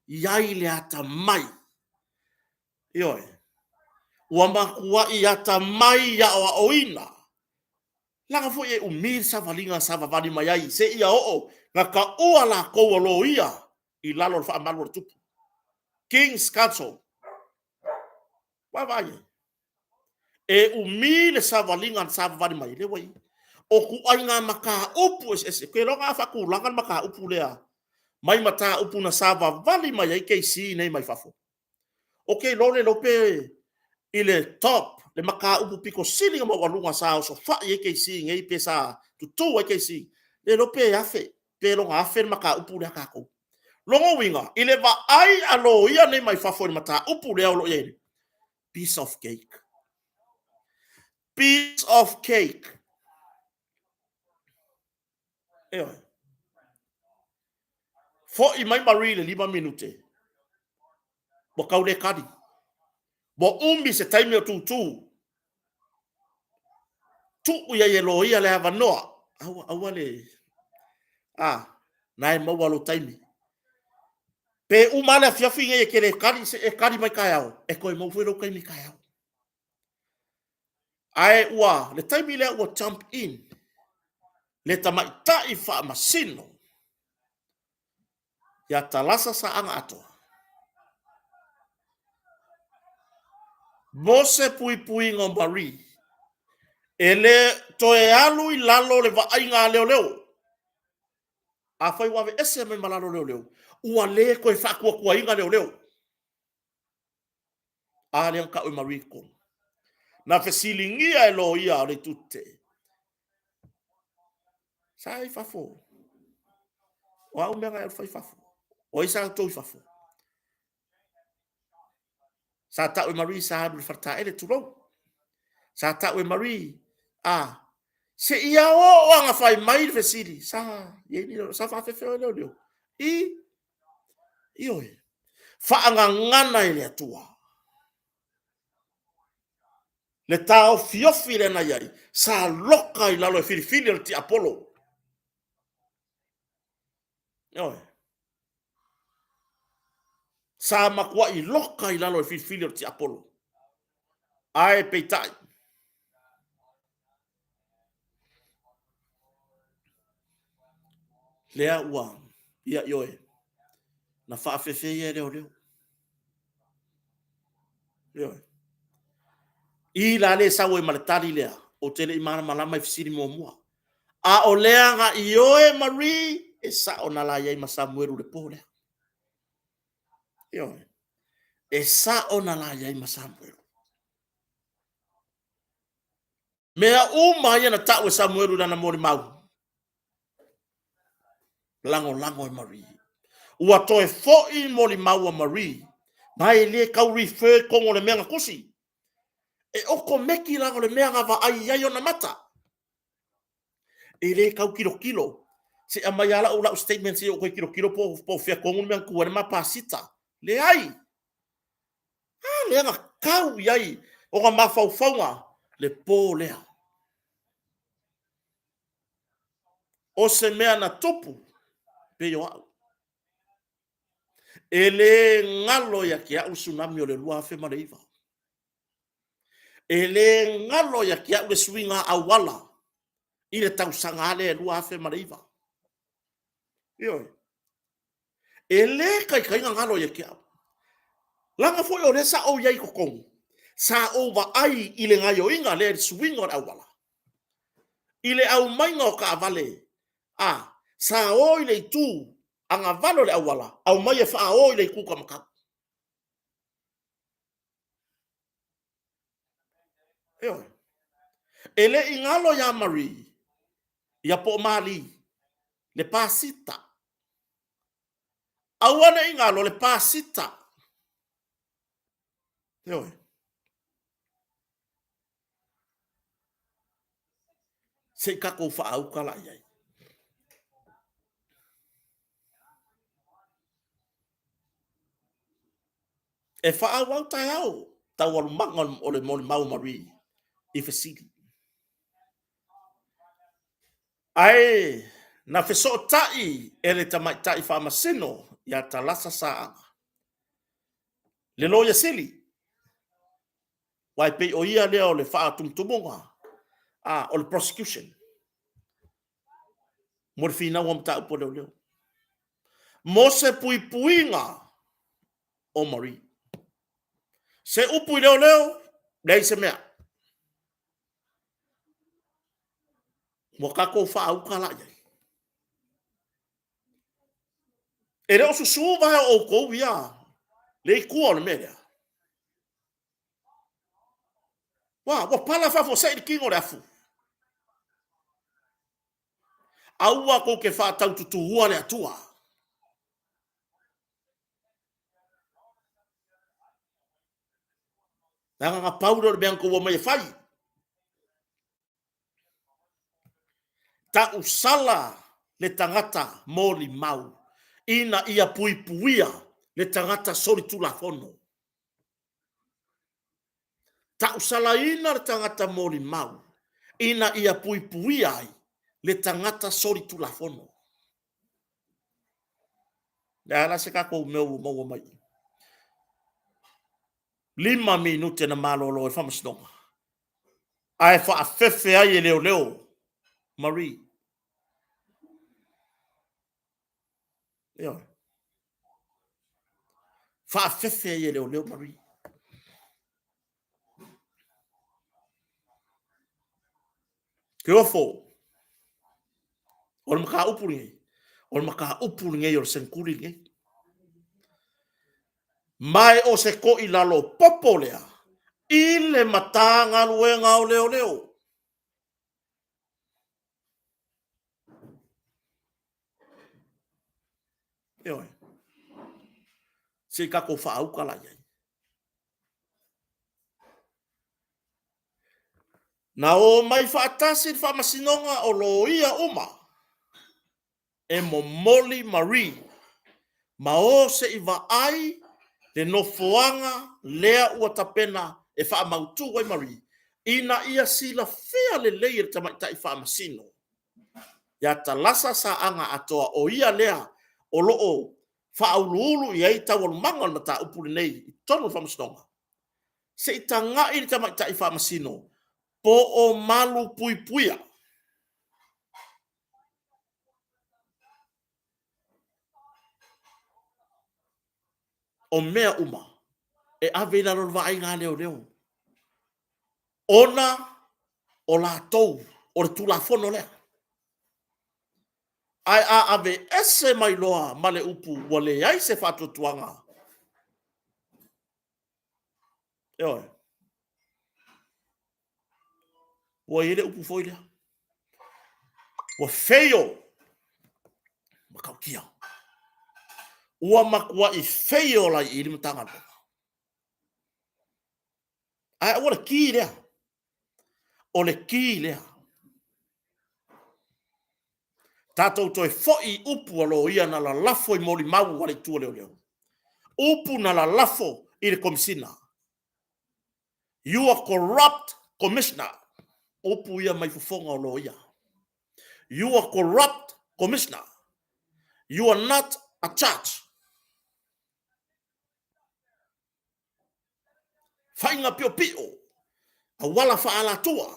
i ai le atamai. Ioe. Ua matuai atamai i aoaoina. Leaga foi e umi le savaliga na savavali mai ai seia oo na taua latou o loia i lalo o le faamalu o le tupu. King's Counsel. Vaavaai i ai. E umi le savaliga na savavali mai, lea ua i i. O ituaiga mataupu eseese. Ou te iloa na faatulaga le mataupu lea mai mataupu na savavali mai ai KC nei mai fafo. Ou te iloa le iloa pe i le top le mataupu pito sili ona maualuga sa osofai ai KC nei pe sa tutu ai KC, le iloa pe $1,000 pe lona $1,000 le mataupu lea a tatou. Lona uiga, i le vaai a loia nei mai fafo i le mataupu lea o lo o i ai nei, piece of cake. Piece of cake. Ioe. Foi mai Marie i le 5 minute. Ua tau le tali. Ua umi se taimi o tūtū. Tuu i ai e loia le avanoa. Aua, aua le... A, na e maua lou taimi. Pe uma le afiafi nei e te le tali, se e tali mai taeao, e toe maua foi lou taimi taeao. Ae ua, le taimi lea ua jump in le tamaitai faamasino ia Talasa Saaga Atoa. Mo se puipuiga o Marie, e le toe alu i lalo le vaaiga a leoleo. Afai ua aveese mai ma lalo o leoleo, ua le toe faatuatuaina leoleo. A lea na tau e Marie Kong. Na fesiligia e loia o le itu tetee. Sa i fafo. O a au mea na e fai i fafo? O ai sa outou i fafo? Sa tau e Marie sa alu i le faletaele, tulou. Sa tau e Marie, a, se ia oo ana fai mai le fesili, sa, sa faafefea leo leo. I, ioe, faagagana e le Atua. Le taofiofi lea na i ai, sa loka i lalo e filifili o le tiapolo. Ioe. Sa matuai loka i lalo e filifili o le tiapolo. Ae peitai, lea ua, ia ioe, na faafefea ia e leoleo. Ioe. I la le sau ai ma le tali lea, ou te le i malamalama i fesili muamua. A o lea na ioe Marie, e sao na la i ai ma Samuelu i le po lea. Ioe. E sao na la i ai ma Samuelu. Mea uma ia na tau e Samuelu i lana molimau, lagolago e Marie. Ua toe foi molimau a Marie, ma e le tau refer i totonu o le mea na tusi. E okomeki la o le mea na vaai i ai ona mata. E le tau tilotilo. Se i aumai lava lau, lau statement se i ou toe tilotilo po o fea tonu le mea na tu ai le ma pasita. Leai! A lea na tau i ai ona mafaufauga le po lea. O se mea na tupu pei o au. E le galo ia te au le tsunami o le 2009. E le galo ia te au le suiga auala i le tausaga lea e 2009. Ioe. E le taitai ona galo ia te au. Leaga foi o lea sa ou i ai i totonu, sa ou vaai i le gaoioiga lea i le suiga o le auala, i le aumaiga o taavale, a, sa o i le itu agavale o le auala, aumai e faao i le itu taumatau. Ioe. E le i galo ia Marie, ia po o Mali, le pasita. Aua ne i galo le pasita. Ioe. Se i tatou faaauta la i ai. E faaauau taeao taualumaga o le molimau a Marie i fesili. Ae na fesootai e le tamaitai faamasino ia Talasa Saaga le Loia Sili, aua e pei o ia lea o le faatumutumuga, a, o le prosecution mo le finauga o mataupu a leoleo, mo se puipuiga o Marie. Se upu i leoleo, leai se mea. Ua tatou faauta la i ai. E le o susu vae o outou ia le itua o le mea lea. Ua, ua pala faafuasei le tino o le afu. Aua tou te faataututuua le Atua. Leaga na pau lea o le mea na outou omai e fai. Tausala le tagata molimau ina ia puipuia le tagata solitulafono. Tausalaina le tagata molimau ina ia puipuia ai le tagata solitulafono. Le a la se tatou mea ua maua mai i? 5 minute na malolo ai le faamasinoga, ae faafefe ai e leoleo Marie. Ioe. Faafefe ai e leoleo Marie. Teofo, o le mataupu lenei, o le mataupu lenei o le seneturi lenei. Ma e o se toilalo popo lea i le Matagaluega o Leoleo. Ioe. Se i tatou faauta la i ai. Na o mai faatasi le faamasinoga o loia uma e momoli Marie ma o se i vaai le nofoaga lea ua tapena e faamautu ai Marie ina ia silafia lelei e le tamaitai faamasino ia Talasa Saaga Atoa, o ia lea o lo o faauluulu i ai taualumaga o le mataupu lenei i totonu o le faamasinoga, se i tagai le tamaitai faamasino po o malupuipuia. O mea uma e ave i lalo o le vaaiga a leoleo, ona o latou o le Tulafono lea. Ae a aveese mai loa ma le upu ua leai se faatuatuaga, ioe, ua i ai le upu foi lea, ua feio matautia. Ua matuai feio laia i le Matagaluega. Ae aua le ki lea. O le ki lea. Tatou toe foi i upu a loia na lalafo i molimau a le itu a leoleo. Upu na lalafo i le Komesina. You are corrupt commissioner. Upu ia mai fofoga o loia. You are corrupt commissioner. You are not a judge. Faiga piopio. Auala faaalatua.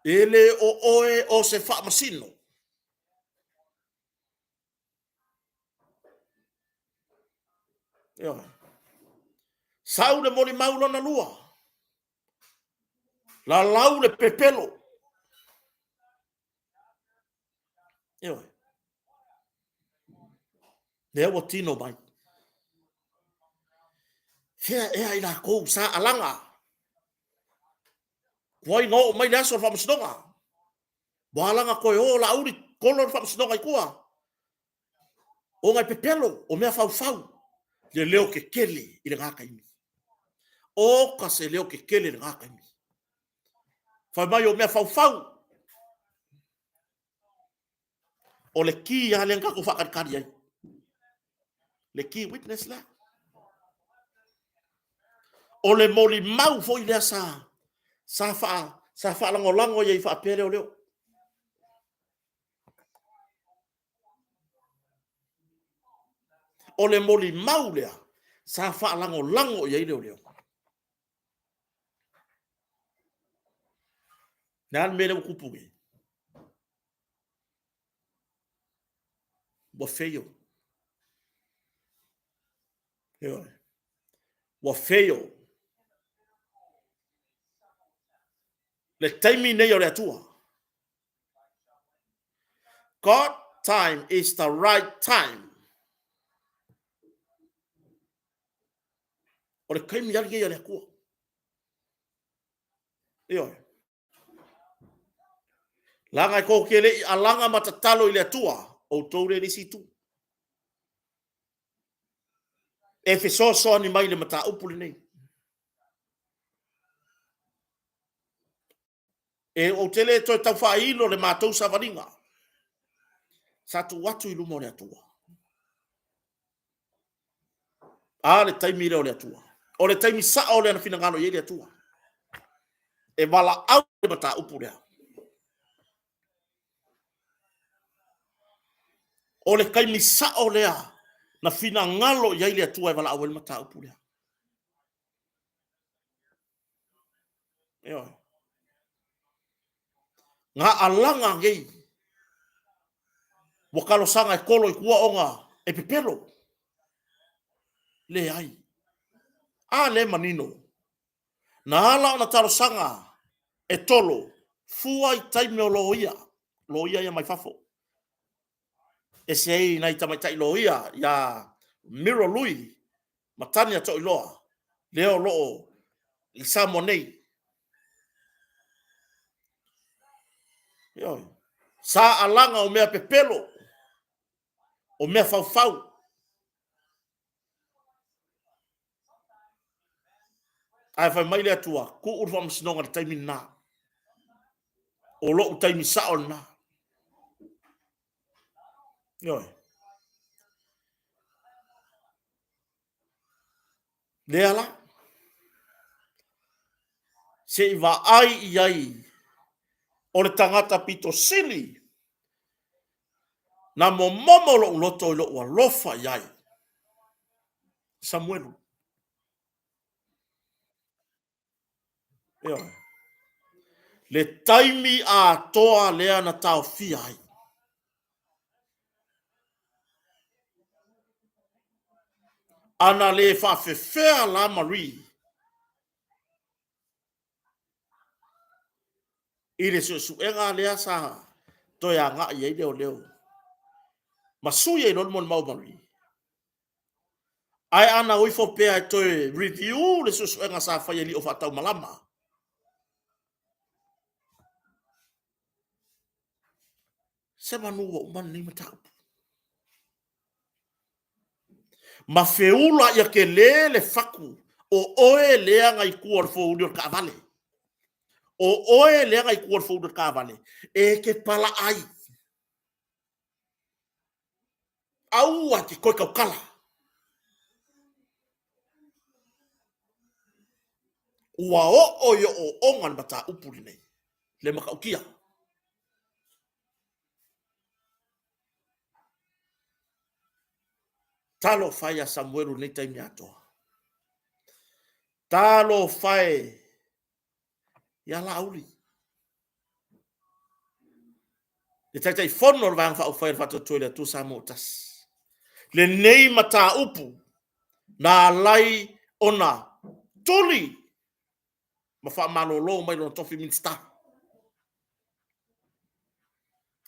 E le o oe o se faamasino. Ioe. Sau le molimau lona lua. Lalau le pepelo. Ioe. Lea ua tino mai. Fea ea i lakou sa alaga. Tuai na oo mai le aso o le faamasinoga. Ua alaga toe o Laauli kolo le faamasinoga i tua. Ona e pepelo, o mea faufau, le leo tetele i lena taimi. Oka se leo tetele i lena taimi. Fai mai o mea faufau. O le ki lava lea na tatou faatalitali ai. Le key witness lea. O le molimau foi lea sa sa faa sa faalagolago i ai faapea leoleo. O le molimau lea sa faalagolago i ai leoleo. Le a le mea lea ua tupu nei? Ua fail. Ioe. Ua fail. Le taimi nei o le Atua. God time is the right time. O le taimi ali nei a le Atua. Ioe. Laga e tou te le i alaga ma tatalo i le Atua, outou le le isi itu. E fesoasoani mai i le mataupu lenei. E ou te le toe tau faailo le matou savaliga. Sa tuu atu i luma o le Atua. A le taimi lea o le Atua. O le taimi sao lea na finagalo i ai le Atua. E valaau le mataupu lea. O le taimi sao lea na finagalo i ai le Atua e valaau ai le mataupu lea. Ioe. Ngā alaga nei, ua talosaga e tolo i tua ona e pepelo. Leai. A lea e manino. Na ala ona talosaga e tolo, fua i taimi o loia, loia ia mai fafo. Ese ai nai tamaitai loia ia Miro Lui ma Tania Toiloa, lea o lo o i Samoa nei. Ioe. Sa alaga o mea pepelo, o mea faufau. Ae fai mai le Atua, tuu le faamasinoga i le taimi lena. O lou taimi sao lena. Ioe. Lea la. Se i vaai i ai o le tagata pito sili na momomo lou loto i lou alofa i ai. Samuelu. Ioe. Le taimi atoa lea na taofia ai. Ana le faafefea la Marie i le suesuega lea sa toe agai ai leoleo ma sui ai loa le molimau a Marie. Ae ana o ifo pea e toe review le suesuega sa fai e lio faataumalama. Se manu ua uma lenei mataupu. Ma feula ia tele le fatu o oe lea na i tua o le fouli o le taavale. O oe lea na i tua o le fouli o le taavale e te pala ai. Aua e te toe tautala. Ua oo i ooooga le mataupu lenei, le matautia. Talofa e ia Samuelu i lenei taimi atoa. Talofa e. Ia Laauli. Le Taitaifono o le Vaega Faaupufai o le Faatuatua i le Atua Samoa ua Tasi. Lenei mataupu na alai ona tuli ma faamalolo mai lona tofi Minisita.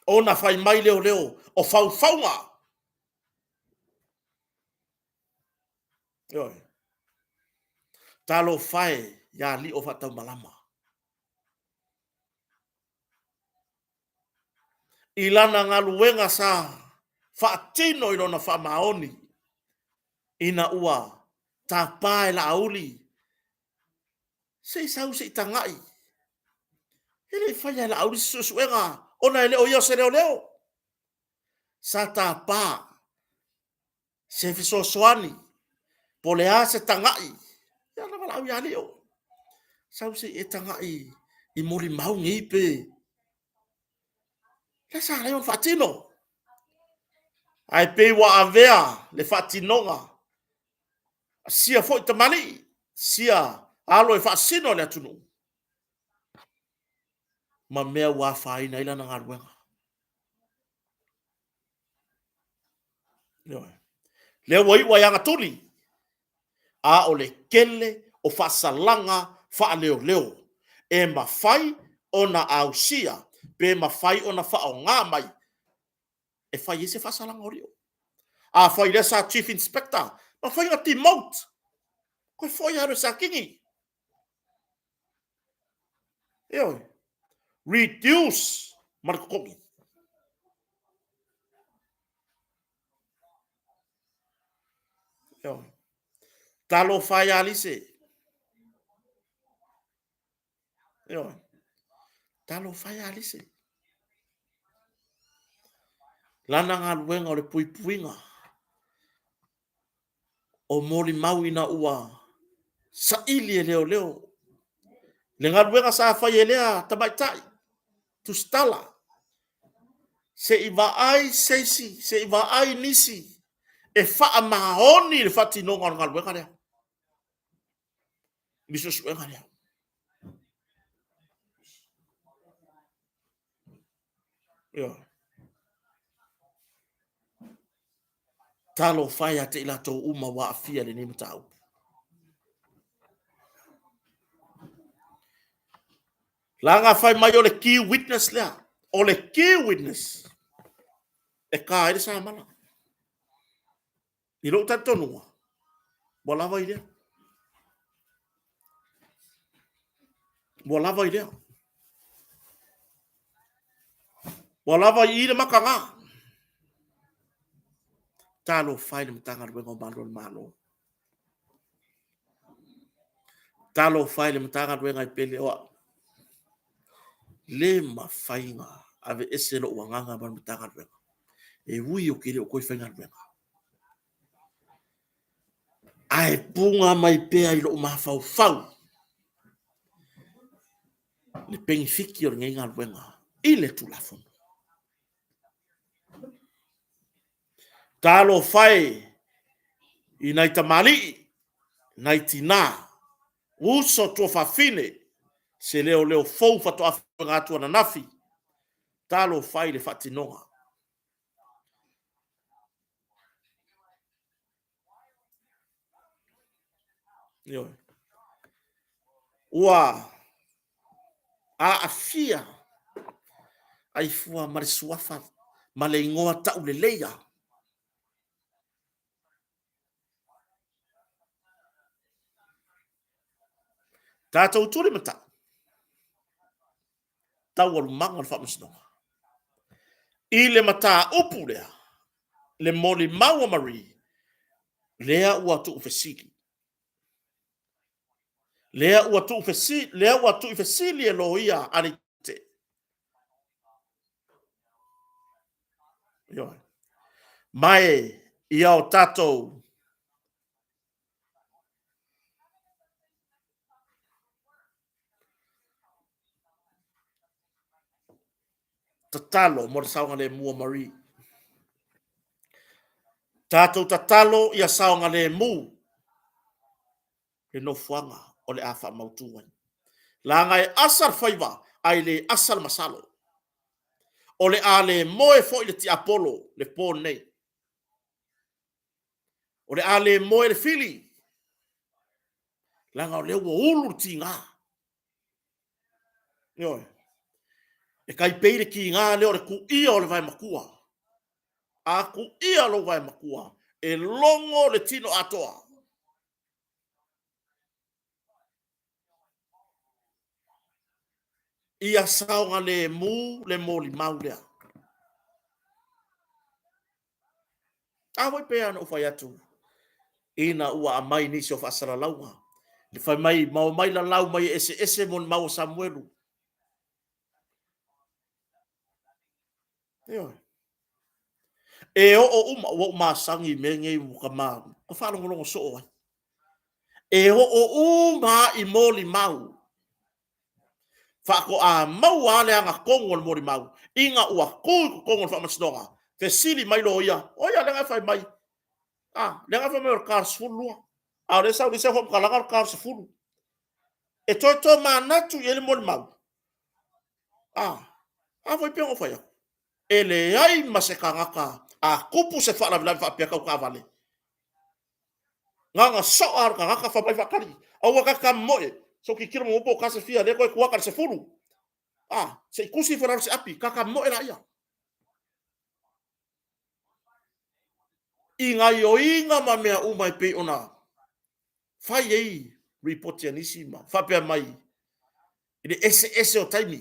Ona fai mai leoleo o faufauga. Ioe. Talofa e ia alii o faataumalama. I lana galuega sa faatino i lona faamaoni ina ua tapa e Laauli se i sau se i tagai. E le i faia e Laauli se suesuega ona e le o ia o se leoleo. Sa tapa se fesoasoani po o le a se tagai, ia na valaau ia Lio, sau se i e tagai i molimau nei pe... Lea sa ala ai ona faatino. Ae pei ua avea le faatinoga a sia foi tamalii, sia alo e faasino i le atunuu ma mea ua afaina ai lana galuega. Ioe. Lea ua iu ai Agatuli, a o le tele o faasalaga faaleoleo e mafai ona ausia pe mafai ona faaaoga mai e fai ai se faasalaga o Lio. Afai o lea sa Chief Inspector, mafai ona demote, toe foi lava i le Satini. Ioe. Reduce ma le totogi. Ioe. Talofa e ia Lise. Ioe. Talofa e ia Lise. Lana galuega o le puipuiga o molimau ina ua saili e leoleo le galuega sa fai e lea tamaitai tusitala, se i vaai se isi, se i vaai nisi e faamaoni le faatinoga o le galuega lea, le suesuega lea. Ioe. Talofa e ia te i latou uma ua aafia i lenei mataupu. Leaga fai mai o le key witness lea. O le key witness e ta ai le samala. I lou talitonuga, ua lava i lea. Ua lava i lea. Ua lava i i le mataga. Talofa e i le Matagaluega o Malu o le Malo. Talofa e i le Matagaluega e pele o au. Le mafai ona aveese lou agaga ma le Matagaluega. E ui ou te le o toe faigaluega. Ae puna mai pea i lou mafaufau le penefiti o lenei galuega i le Tulafono. Talofa e i nai tamalii, nai tina, uso tuafafine, se leoleo fou faatoa faailoga atu ananafi, talofa e i le faatinoga. Ioe. Ua aafia ai fua ma le suafa ma le igoa tauleleia. Tatou tulimatai taualumaga o le faamasinoga i le mataupu lea, le molimau a Marie, lea ua tuufesili. Lea ua tuufesili, lea ua tuufesili e loia a le Ioe. Ma e ia o tatou tatalo mo le saogalemu o Marie. Tatou tatalo ia saogalemu le nofoaga o le a faamautu ai. Leaga e asa le faiva, ae le asa le masalo. O le a le moe foi le tiapolo le po lenei. O le a le moe le fili, leaga o lea ua ulu le tiga. Ioe. E tai pei le tiga lea o le kuia o le vae matua. A kuia lou vae matua, e logo le tino atoa. Ia saogalemu le molimau lea. A foi pei ona ou fai atu, ina ua aumai nisi o faasalalauga, le fai mai, ma omai lalau mai e eseese molimau a Samuelu. Ioe. E oo uma, ua ou masani i mea nei ua ta ma, ta faalogologo soo ai. E oo uma lava i molimau. Faatoa maua lava le agatonu o le molimau ina ua tu i totonu o le faamasinoga, fesili mai loia, o ai lea na e fai mai? A, lea na e fai mai o le ta o le 12, a o lea e sau i le isi faamatalaga o le ta o le 10. E toe tomanatu i ai le molimau. A, a foi e pei ona ou fai atu, e leai ma se tagata a tupu se faalavelave faapea tau taavale, na ona soa lava o le tagata fai mai faatali, aua ta te tamomoe, se i ou tilotilo muamua po o tasi fia, lea e toe tu ata i le 10. A, se i tusi ifo i lalo i se api, ta tamomoe laia. I gaioiga ma mea uma e pei ona fai ai ripoti a nisi ma faapea mai i le eseese o taimi.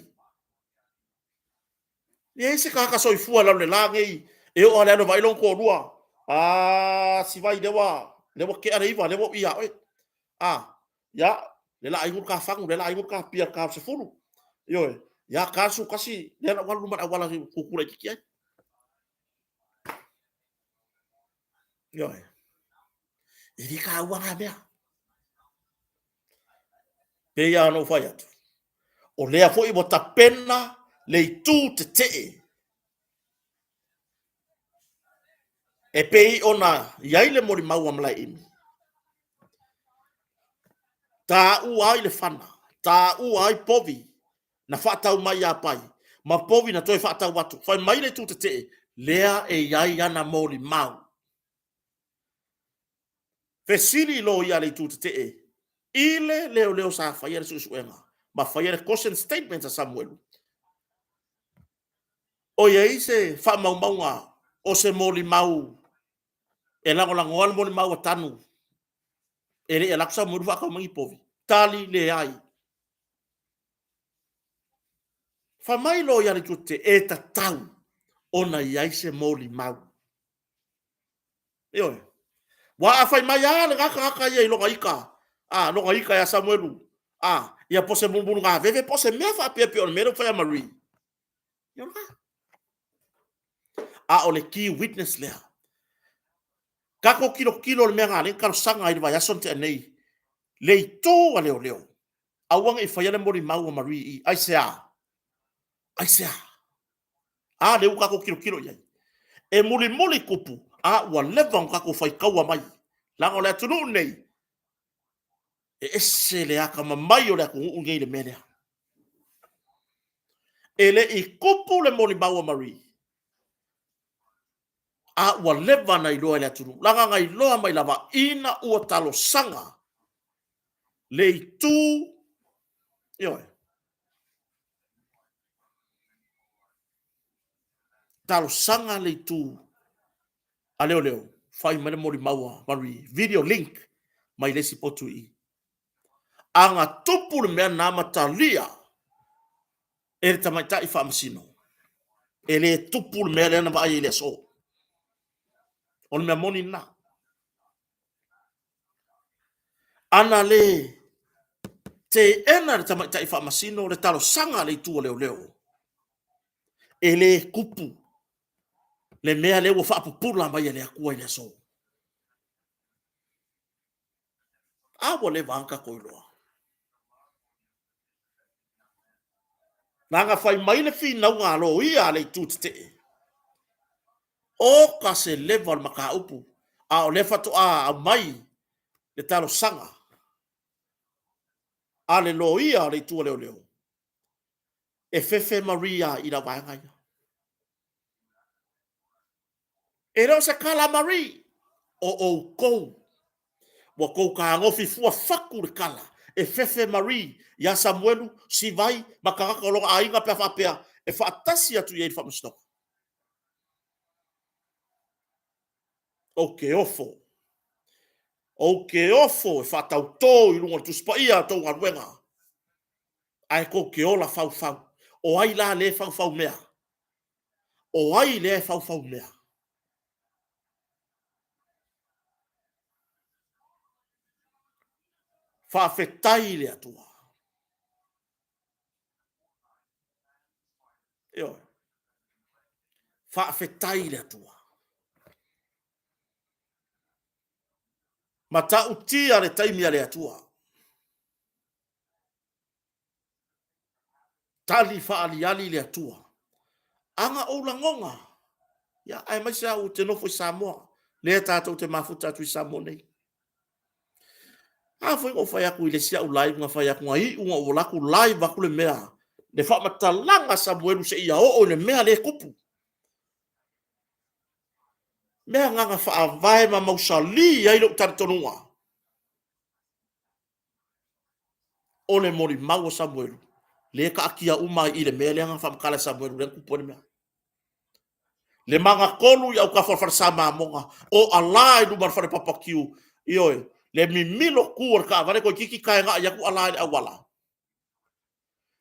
E leai se tagata soifua i lalo o le la nei e oo lava i le alu e vaai lona toalua. A, Sivai, lea ua, lea ua tea le 9, lea ua ou i ia oe. A, ia, lea o le a inu le ta fagu, lea o le a inu le ta pia i le ta o le 10. Ioe. Ia, ta le 11, lea o le a ou alu i luma o le auala e tutu laitiiti ai. Ioe. E le taua na mea. Pei lava ona ou fai atu, o lea foi ua tapena le itu tetee e pei ona i ai le molimau a Malaeimi, taua ai le fana, taua ai povi na faatau mai ia Pai, ma povi na toe faatau atu. Fai mai le itu tetee, lea e i ai ana molimau. Fesili loia a le itu tetee i le leoleo sa faia le suesuega ma faia le caution statement a Samuelu. O i ai se faamaumauga o se molimau e lagolagoa le molimau a Tanu e le i alu atu Samuelu faatau mai ni povi? Tali, leai. Fai mai loia a le itu tetee, e tatau ona i ai se molimau. Ioe. Aua a fai mai lava lena tagata ia i lona ita, a, lona ita ia Samuelu, a, ia po o se mulumulugaveve po o se mea faapea pei o le mea lea ua fai ia Marie. Ia o lena. A o le key witness lea. Tatou tilotilo i le mea na ala ai ona talosaga ai i le vaiaso na tea nei, le itu a leoleo, aua ne i faia le molimau a Marie i i. Aisea? Aisea? A lea ua tatou tilotilo i ai. E mulimuli tupu, a ua leva ona tatou faitaua mai. Leaga o le atunuu lenei, e ese le atamamai o le atunuu lenei i le mea lea. E le i tupu le molimau a Marie, a ua leva ona iloa e le atunuu. Leaga na iloa mai lava ina ua talosaga le itu, ioe, talosaga le itu a leoleo, fai mai le molimau a Marie, video link mai le isi potu i i. A na tupu le mea lena ma talia e le tamaitai faamasino, e le tupu le mea lea na vaai ai i le aso. O le mea moni lena. Ana le teena le tamaitai faamasino le talosaga a le itu a leoleo, e le tupu le mea lea ua faapupula mai e le Atua i le aso. A ua leva lava ona tatou iloa. Leaga fai mai le finauga a loia a le itu tetee, oka se leva o le mataupu, a o lea faatoa aumai le talosaga. a le loia o le itu a leoleo, e fefe Marie i lau vaega ia. E le o se kala a Marie, o outou. Ua tou tagofi fua fatu le kala e fefe Marie ia Samuelu, Sivai ma tagata o lona aiga pe a faapea e faatasi atu i ai i le faamasinoga. Ou te ofo. Ou te ofo e faatauto i luga o le Tusi Paia a tou galuega, ae tou te ola faufau. O ai la lea e faufau mea? O ai lea e faufau mea? Faafetai i le Atua. Ioe. Faafetai i le Atua. Matautia le taimi a le Atua. Tali faaaliali le Atua. A na ou lagona, ia, aemaise lava ou te nofo i Samoa, lea tatou te mafuta atu i Samoa nei. A foi na ou fai atu i le isi au live na fai atu, na iu ina ou alu atu live atu le mea, le faamatalaga a Samuelu seia oo i le mea lea e tupu. Mea na na faavae ma mausali ai lou talitonuga. O le molimau a Samuelu, lea e taatia uma ai i le mea lea na faamatala e Samuelu lea na tupu ai le mea. Le magatolu i autafa o le falesa Mamona, o ala i luma o le fale papakiu, ioe, le mimilo tu o le taavale toeitiiti taena'i atu ala i le auala.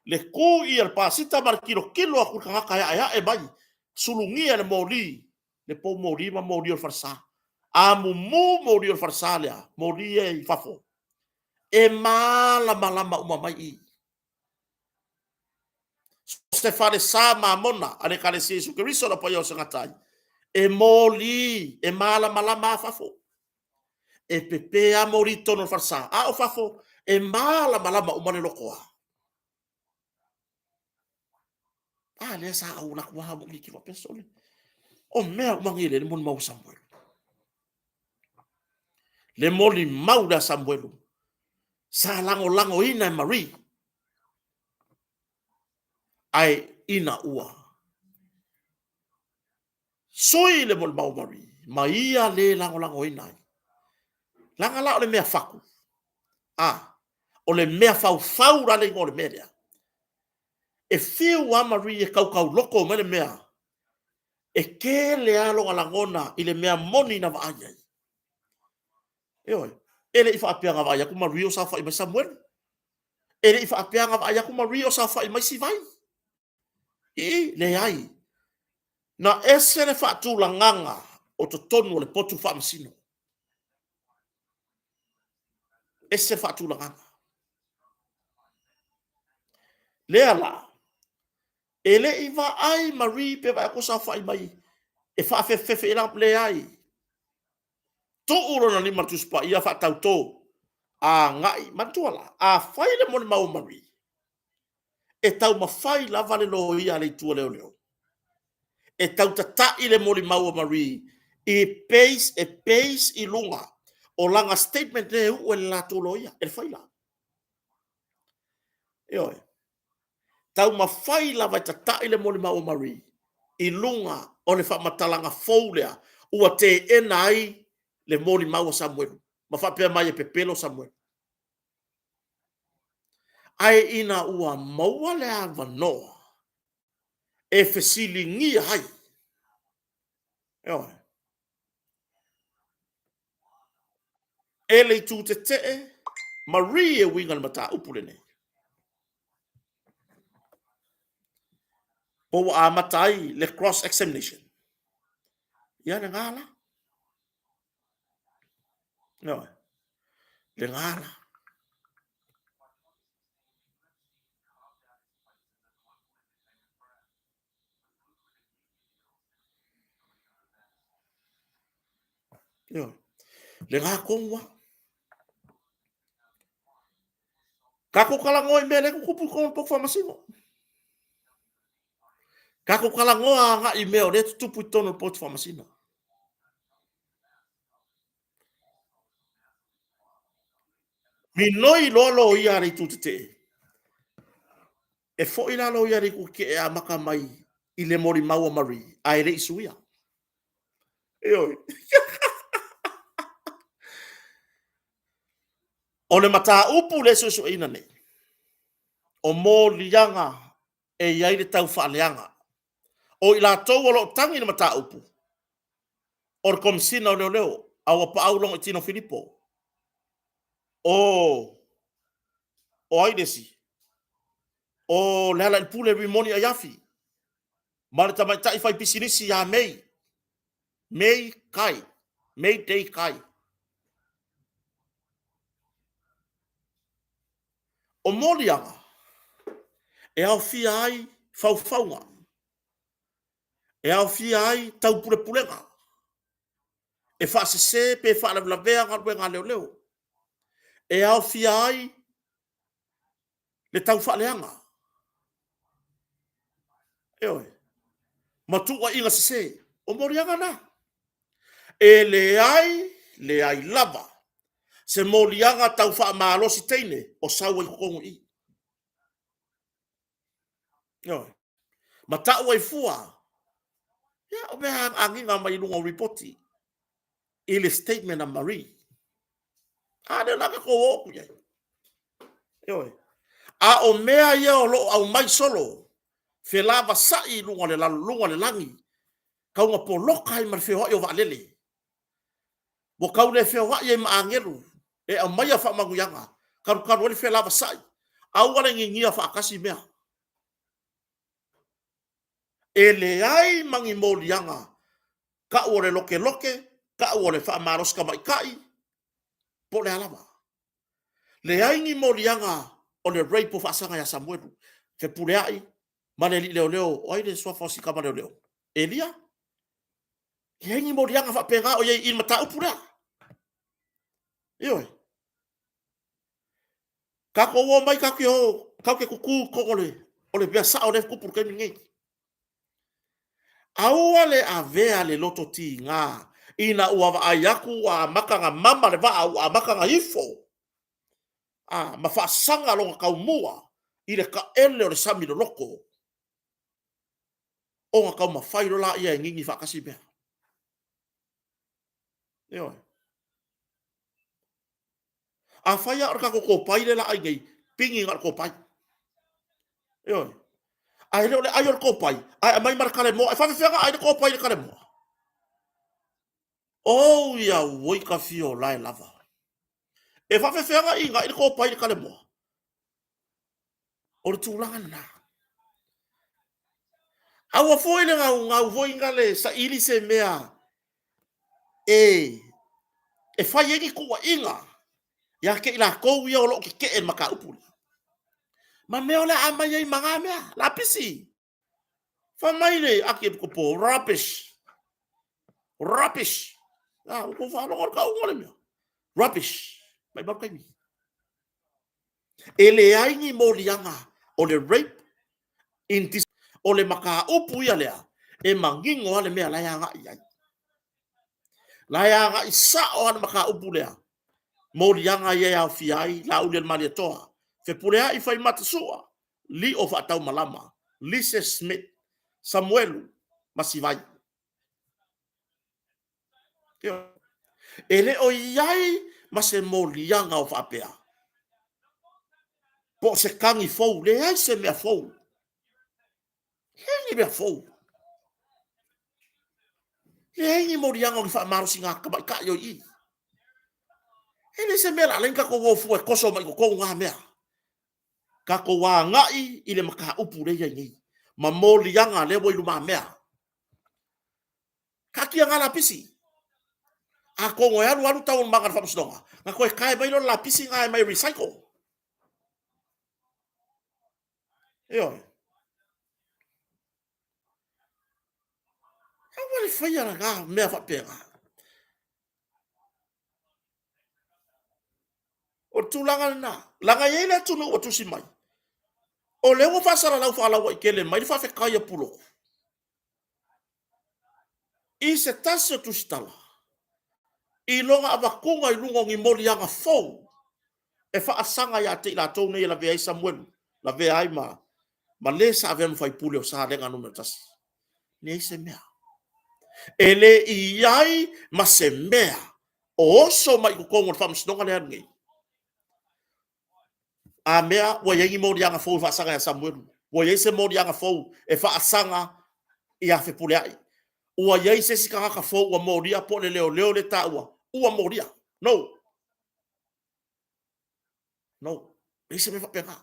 Le tu i le pasita ma le tilotilo atu i le tagata e aeae mai, sulugia e le moli, le poumoli ma moli o le falesa. A mumu moli o le falesa lea, moli ia i fafo, e malamalama uma mai i. So se falesa mamona a le Ekalesia Iesu Keriso le Paia o se gata ai, e moli, e malamalama a fafo. E pepe a moli i totonu o le falesa, a o fafo, e malamalama uma le lotoa. A lea sa ou alu atu lava ou miki faapea, sole, o mea uma nei lea le molimau a Samuelu. Le molimau lea a Samuelu, sa lagolagoina e Marie, ae ina ua sui le molimau a Marie, ma ia le lagolagoina ai. Leaga la o le mea fatu, a, o le mea faufau la le igoa o le mea lea. E fiu lava Marie e tautauloto mai le mea, e tele lava lona lagona i le mea moni na vaai ai. Ioe, e le i faapea na vaai atu Marie o saofai mai Samuelu. E le i faapea na vaai atu Marie o saofai mai Sivai. Ii, leai. Na ese le faatulagaga o totonu o le potu faamasino. Ese le faatulagaga. Lea la, e le i vaai Marie pe vaai atu o saofai mai e faafefefe i lana, leai. Tuu lona lima i le Tusi Paia faatauto, agai. Manatua la, afai le molimau o Marie, e taumafai lava le loia a le itu a leoleo e tautata'i le molimau a Marie i base, e base i luga o lana statement lea e uu e le latou loia, e le faila. Ioe. Taumafai lava e tata'i le molimau a Marie i luga o le faamatalaga fou lea ua teena ai le molimau a Samuelu ma faapea mai e pepelo Samuelu. Ae ina ua maua le avanoa e fesiligia ai, ioe, e le itu tetee, Marie e uiga i le mataupu lenei. Po ua amata ai le cross examination. Ia lena la. Ioe. Lena la. Ioe. Lena tonu lava. Tatou talanoa i mea lea e tutupu i totonu o le potu faamasino. Tatou talanoa agai i mea o lea e tutupu i totonu o le potu faamasino. Minoi loa loia a le itu tetee. E foi la loia a le itu tetee e amata mai i le molimau a Marie, ae le i suia. Ioe. O le mataupu lea e suesueina nei, o moliaga e i ai le taufaaleaga. O i latou o lo o tagi i le mataupu, o le Komesina o Leoleo, Auapaau Logoitino Filipo, o ai le isi? O Lealailepule Rimoni Aiafi, ma le tamaitai faipisinisi ia May, May Kai, May Day Kai. O moliaga e aofia ai faufauga, e aofia ai taupulepulega, e faasese pe faalavelavea galuega a leoleo, e aofia ai le taufaaleaga, ioe, ma tuuaiga sese. O moliaga na. E leai, leai lava se moliaga tau faamalosi teine o sau ai i totonu i i. Ioe. Ma tau ai fua, ia o mea lava e agiga mai i luga o lipoti i le statement a Marie. A lea o le a tatou o atu i ai. Ioe. A o mea ia o lo o aumai solo, felavasai i luga o le lagi, tau ina poloka ai ma le feoai o vaalele. Ua tau le feoai ai ma agelu e aumaia faamanuiaga, talu talu ai le felavasai, aua le ninia faatasi mea. E leai ma ni moliaga tau o le lokeloke, tau o le faamalosi tamaitai, po o le a lava. Leai ni moliaga o le rape o faasaga ia Samuelu, Fepuleai ma le alii leoleo, o ai le suafa o si tama leoleo? Elia? Leai ni moliaga faapena o i ai i le mataupu lea. Ioe. Tatou o mai tatou te o, tatou te tutu i totonu o le mea sao lea e tupu i le taimi lenei. Aua le avea le loto tiga ina ua vaai atu ua amata ona mama le vaa ua amata ona ifo, a, ma faasaga lona taumua i le taele o le sami loloto, ona taumafai loa lea e nini faatasi mea. Ioe. Afai lava o le tatou kopai lea o le a ai nei, pigi na o le kopai. Ioe. Ae le o le ai o le kopai, ae aumai ma le kalemoa. E faapefea ona ai le kopai i le kalemoa? Oh ia oi ka fio lae lava. E faapefea ona inai le kopai i le kalemoa? O le tulaga lena. Aua foi le gaugau foi na le saili se mea e fai ai ni tuuaiga ia te i latou ia o lo o tetee i le mataupu lea. Ma mea o le a aumai ai ma na mea, lapisi. Fai mai le Akiepikopo, rubbish, rubbish. A, ua tou faalogo i le tauga o le mea? Rubbish. Maumau le taimi. E leai ni moliaga o le rape in dis o le mataupu ia lea e manino lava le mea la e agai i ai. La e agai sao lava le mataupu lea, moliaga ia e aofia ai Laaulialemalietoa, Fepuleai Faimata Sua, Lio Faataumalama, Lise Smith, Samuelu ma Sivai. E le o i ai ma se moliaga o faapea, po o se tagi fou, leai se mea fou. Leai ni mea fou. Leai ni moliaga o ni faamalosiga tamaitai o i i. E le se mea la alai tatou o fua e toso mai i totonu na mea. Tatou agai i le mataupu lea e i ai nei, ma moliaga lea ua i lumamea. Taatia na lapisi. Atonu e alu alu taualumaga a le faamasinoga, na toe tae mai lea o le lapisi na e aumai e recycle. Ioe. Aua le faia lena mea faapena. O le tulaga lena. Leaga e i ai le atunuu ua tusi mai, o lea ua faasalalau faalauaitele mai le faafetai a Pulotu i se tasi o tusitala i lona avatuga i luga o ni moliaga fou. E faasaga ia te i latou nei e lavea ai Samuelu, lavea ai ma, ma le sa avea ma faipule o Salega Nu.1. Leai se mea. E le i ai ma se mea o oso mai i totonu o le faamasinoga lea nei. A mea ua i ai ni moliaga fou e faasaga ia Samuelu, ua i ai se moliaga fou e faasaga ia Fepuleai, ua i ai se isi tagata fou ua molia po o le leoleo lea e taua ua molia. No. No. Leai se mea faapena.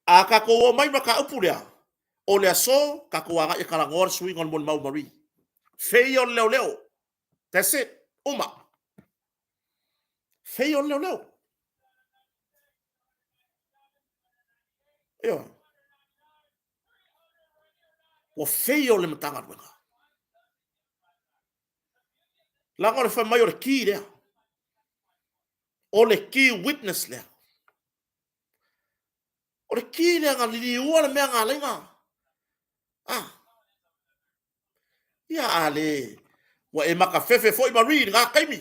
A tatou o mai ma mataupu lea, o le aso, tatou agai e talanoa le suiga o le molimau a Marie. Feia o le leoleo. That's it. Uma. Feia o le leoleo. Ioe. Ua feia o le Matagaluega. Leaga o le fai mai o le key lea. O le key witness lea. O le key lea na liliua le mea na ala ai na. Ah. Ia a le, ua e makafefe foi Marie i lena taimi.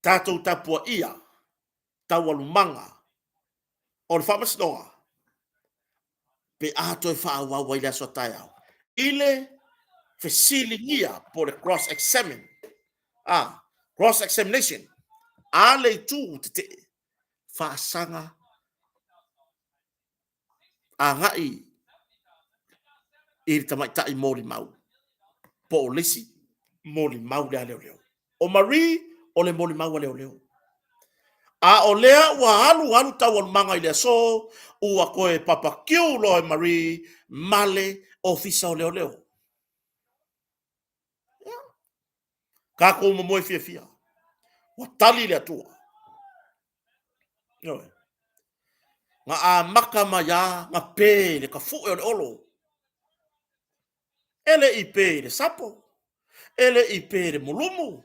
Tatou tapuaia taualumaga o le faamasinoga pe a toe faaauau ai le aso a taeao i le fesiligia po o le cross examine, a, cross examination a le itu tetee faasaga agai i le tamaitai molimau po o le isi molimau lea a leoleo. O Marie o le molimau a leoleo. A o lea ua alu alu taualumaga i le aso, ua toe papakiu loa e Marie ma le ofisa o leoleo. Tatou momoe fiafia. Ua tali le Atua. Ioe. Na amata mai lava na pe le tafue o le olo. E le i pe i le sapo, e le i pe i le mulumu,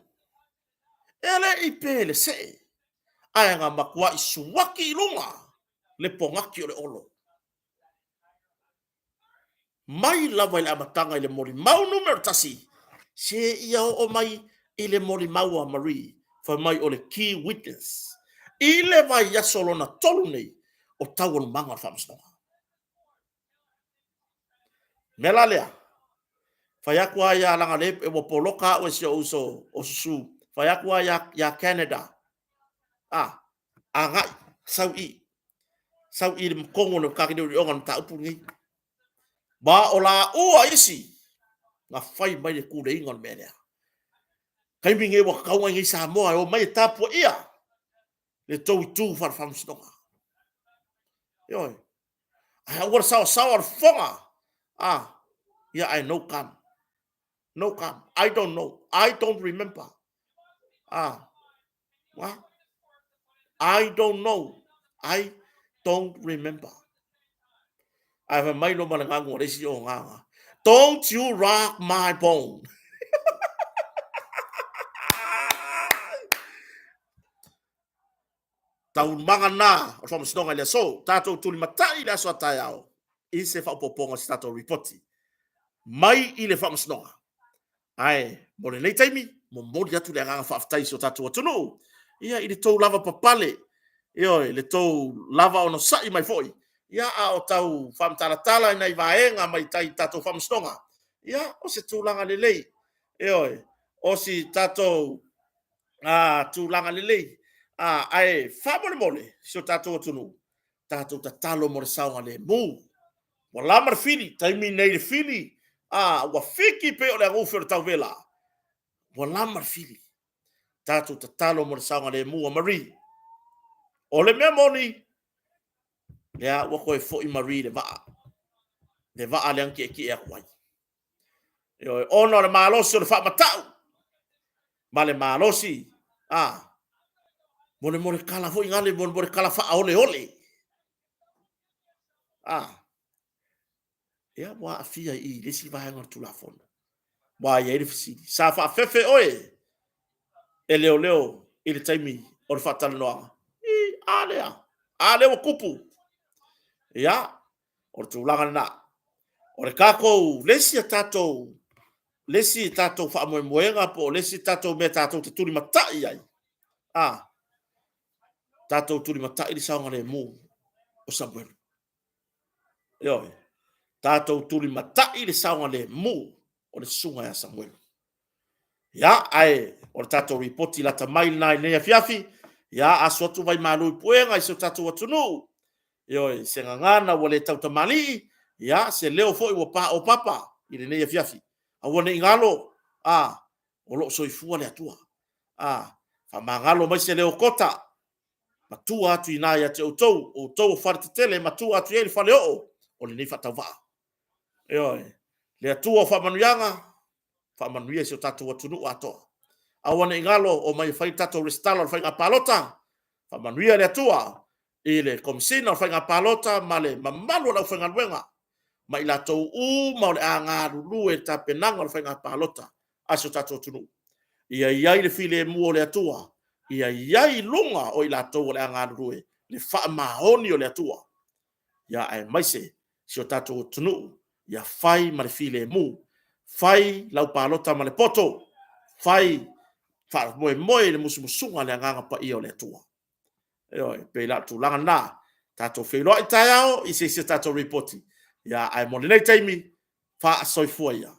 e le i pe i le see, ae na matuai suaki i luga le pogati o le olo. Mai lava i le amataga i le molimau numera 1, seia oo mai i le molimau a Marie, fai mai o le key witness, i le vaiaso lona tolu nei o taualumaga o le faamasinoga. Mea la lea, fai atu lava ia leaga lea ua poloka au e si ou uso o Susu, fai atu lava ia Canada, a, agai, sau i, sau i le totonu o le Kakeneuli'oga o le mataupu lenei. Ma o laua isi na fai mai le tuleiga o le mea lea. Taimi nei ua tatau ona i inei i Samoa e omai e tapuaia le tou itu faale-faamasinoga. Ioe. Ae aua le saoasaoa o le fofoga. Ah, yeah, I know come. No come. I don't know. I don't remember. Ah, what? I don't know. I don't remember. Ae fai mai lo ma le gagu o le isi o gaga. Don't you rock my bone. Taualumaga na o le Faamasinoga i le aso. Tatou tulimatai i le aso a taeao i se faaopoopoga o se tatou ripoti mai i le Faamasinoga. Ae mo lenei taimi, momoli atu le agaga faafetai i si o tatou atunuu, ia i le tou lava papale, ioe, le tou lava onosai mai foi, ia a o tau faamatalatala i nai vaega mai tai tatou Faamasinoga, ia o se tulaga lelei, ioe, o si tatou tulaga lelei. Ae faamolemole si o tatou atunuu, tatou tatalo mo le saogalemu. Ua lama le fili, taimi nei le fili, a, ua fiki pei o le agufi o le tauvela. Ua lama le fili. Tatou tatalo mo le saogalemu a Marie. O le mea moni, lea ua toe foi Marie i le vaa. Le vaa lea na tietie atu ai. Ioe, ona o le malosi o le faamatau ma le malosi, a, molemole tala foi gale, molemole tala faaoleole. A, ia, ua aafia i le isi vaega o le Tulafono. Ua i ai le fesili, sa faafefe oe e leoleo i le taimi o le faatalanoaga? I, a lea, a lea ua tupu. Ia, o le tulaga lena. O le tatou, le isi a tatou le isi tatou faamoemoega po o le isi tatou mea tatou te tulimatai ai, a, tatou tulimatai le saogalemu o Samuelu. Ioe, tatou tulimatai le saogalemu o le susuga ia Samuelu. Ia, ae o le tatou ripoti lata mai lena i lenei afiafi, ia, aso atu vai malu i puega i si o tatou atunuu, ioe, se gagana ua le tautamalii, ia, se leo foi ua paopapa i lenei afiafi. Aua ne i galo, a, o lo o soifua le Atua. A, faamagalo mai se leo kota, matua atu i ina ia te outou, o outou o faletetele, matua atu i ai le faleoo o lenei faatauvaa. Ioe, le Atua o faamanuiaga, faamanuia i si o tatou atunuu atoa. Aua ne i galo, o mai e fai le tatou resitala o le faiga palota, faamanuia le Atua i le Komesina o Faiga Palota ma le mamalu o le aufaigaluega ma i latou uma o le a galulue i le tapenaga o le faiga palota a si o tatou atunuu. Ia i ai le filemu o le Atua, ia i ai i luga o i latou o le a galulue le faamaoni o le Atua, ia aemaise si o tatou atunuu ia fai ma le filemu, fai lau palota ma le poto, fai faamoemoe i le musumusuga a le Agaga Paia o le Atua. Ioe, pei la o le tulaga lena. Tatou feiloai taeao i se isi a tatou Lipoti, ae mo lenei taimi, faasoifua ia.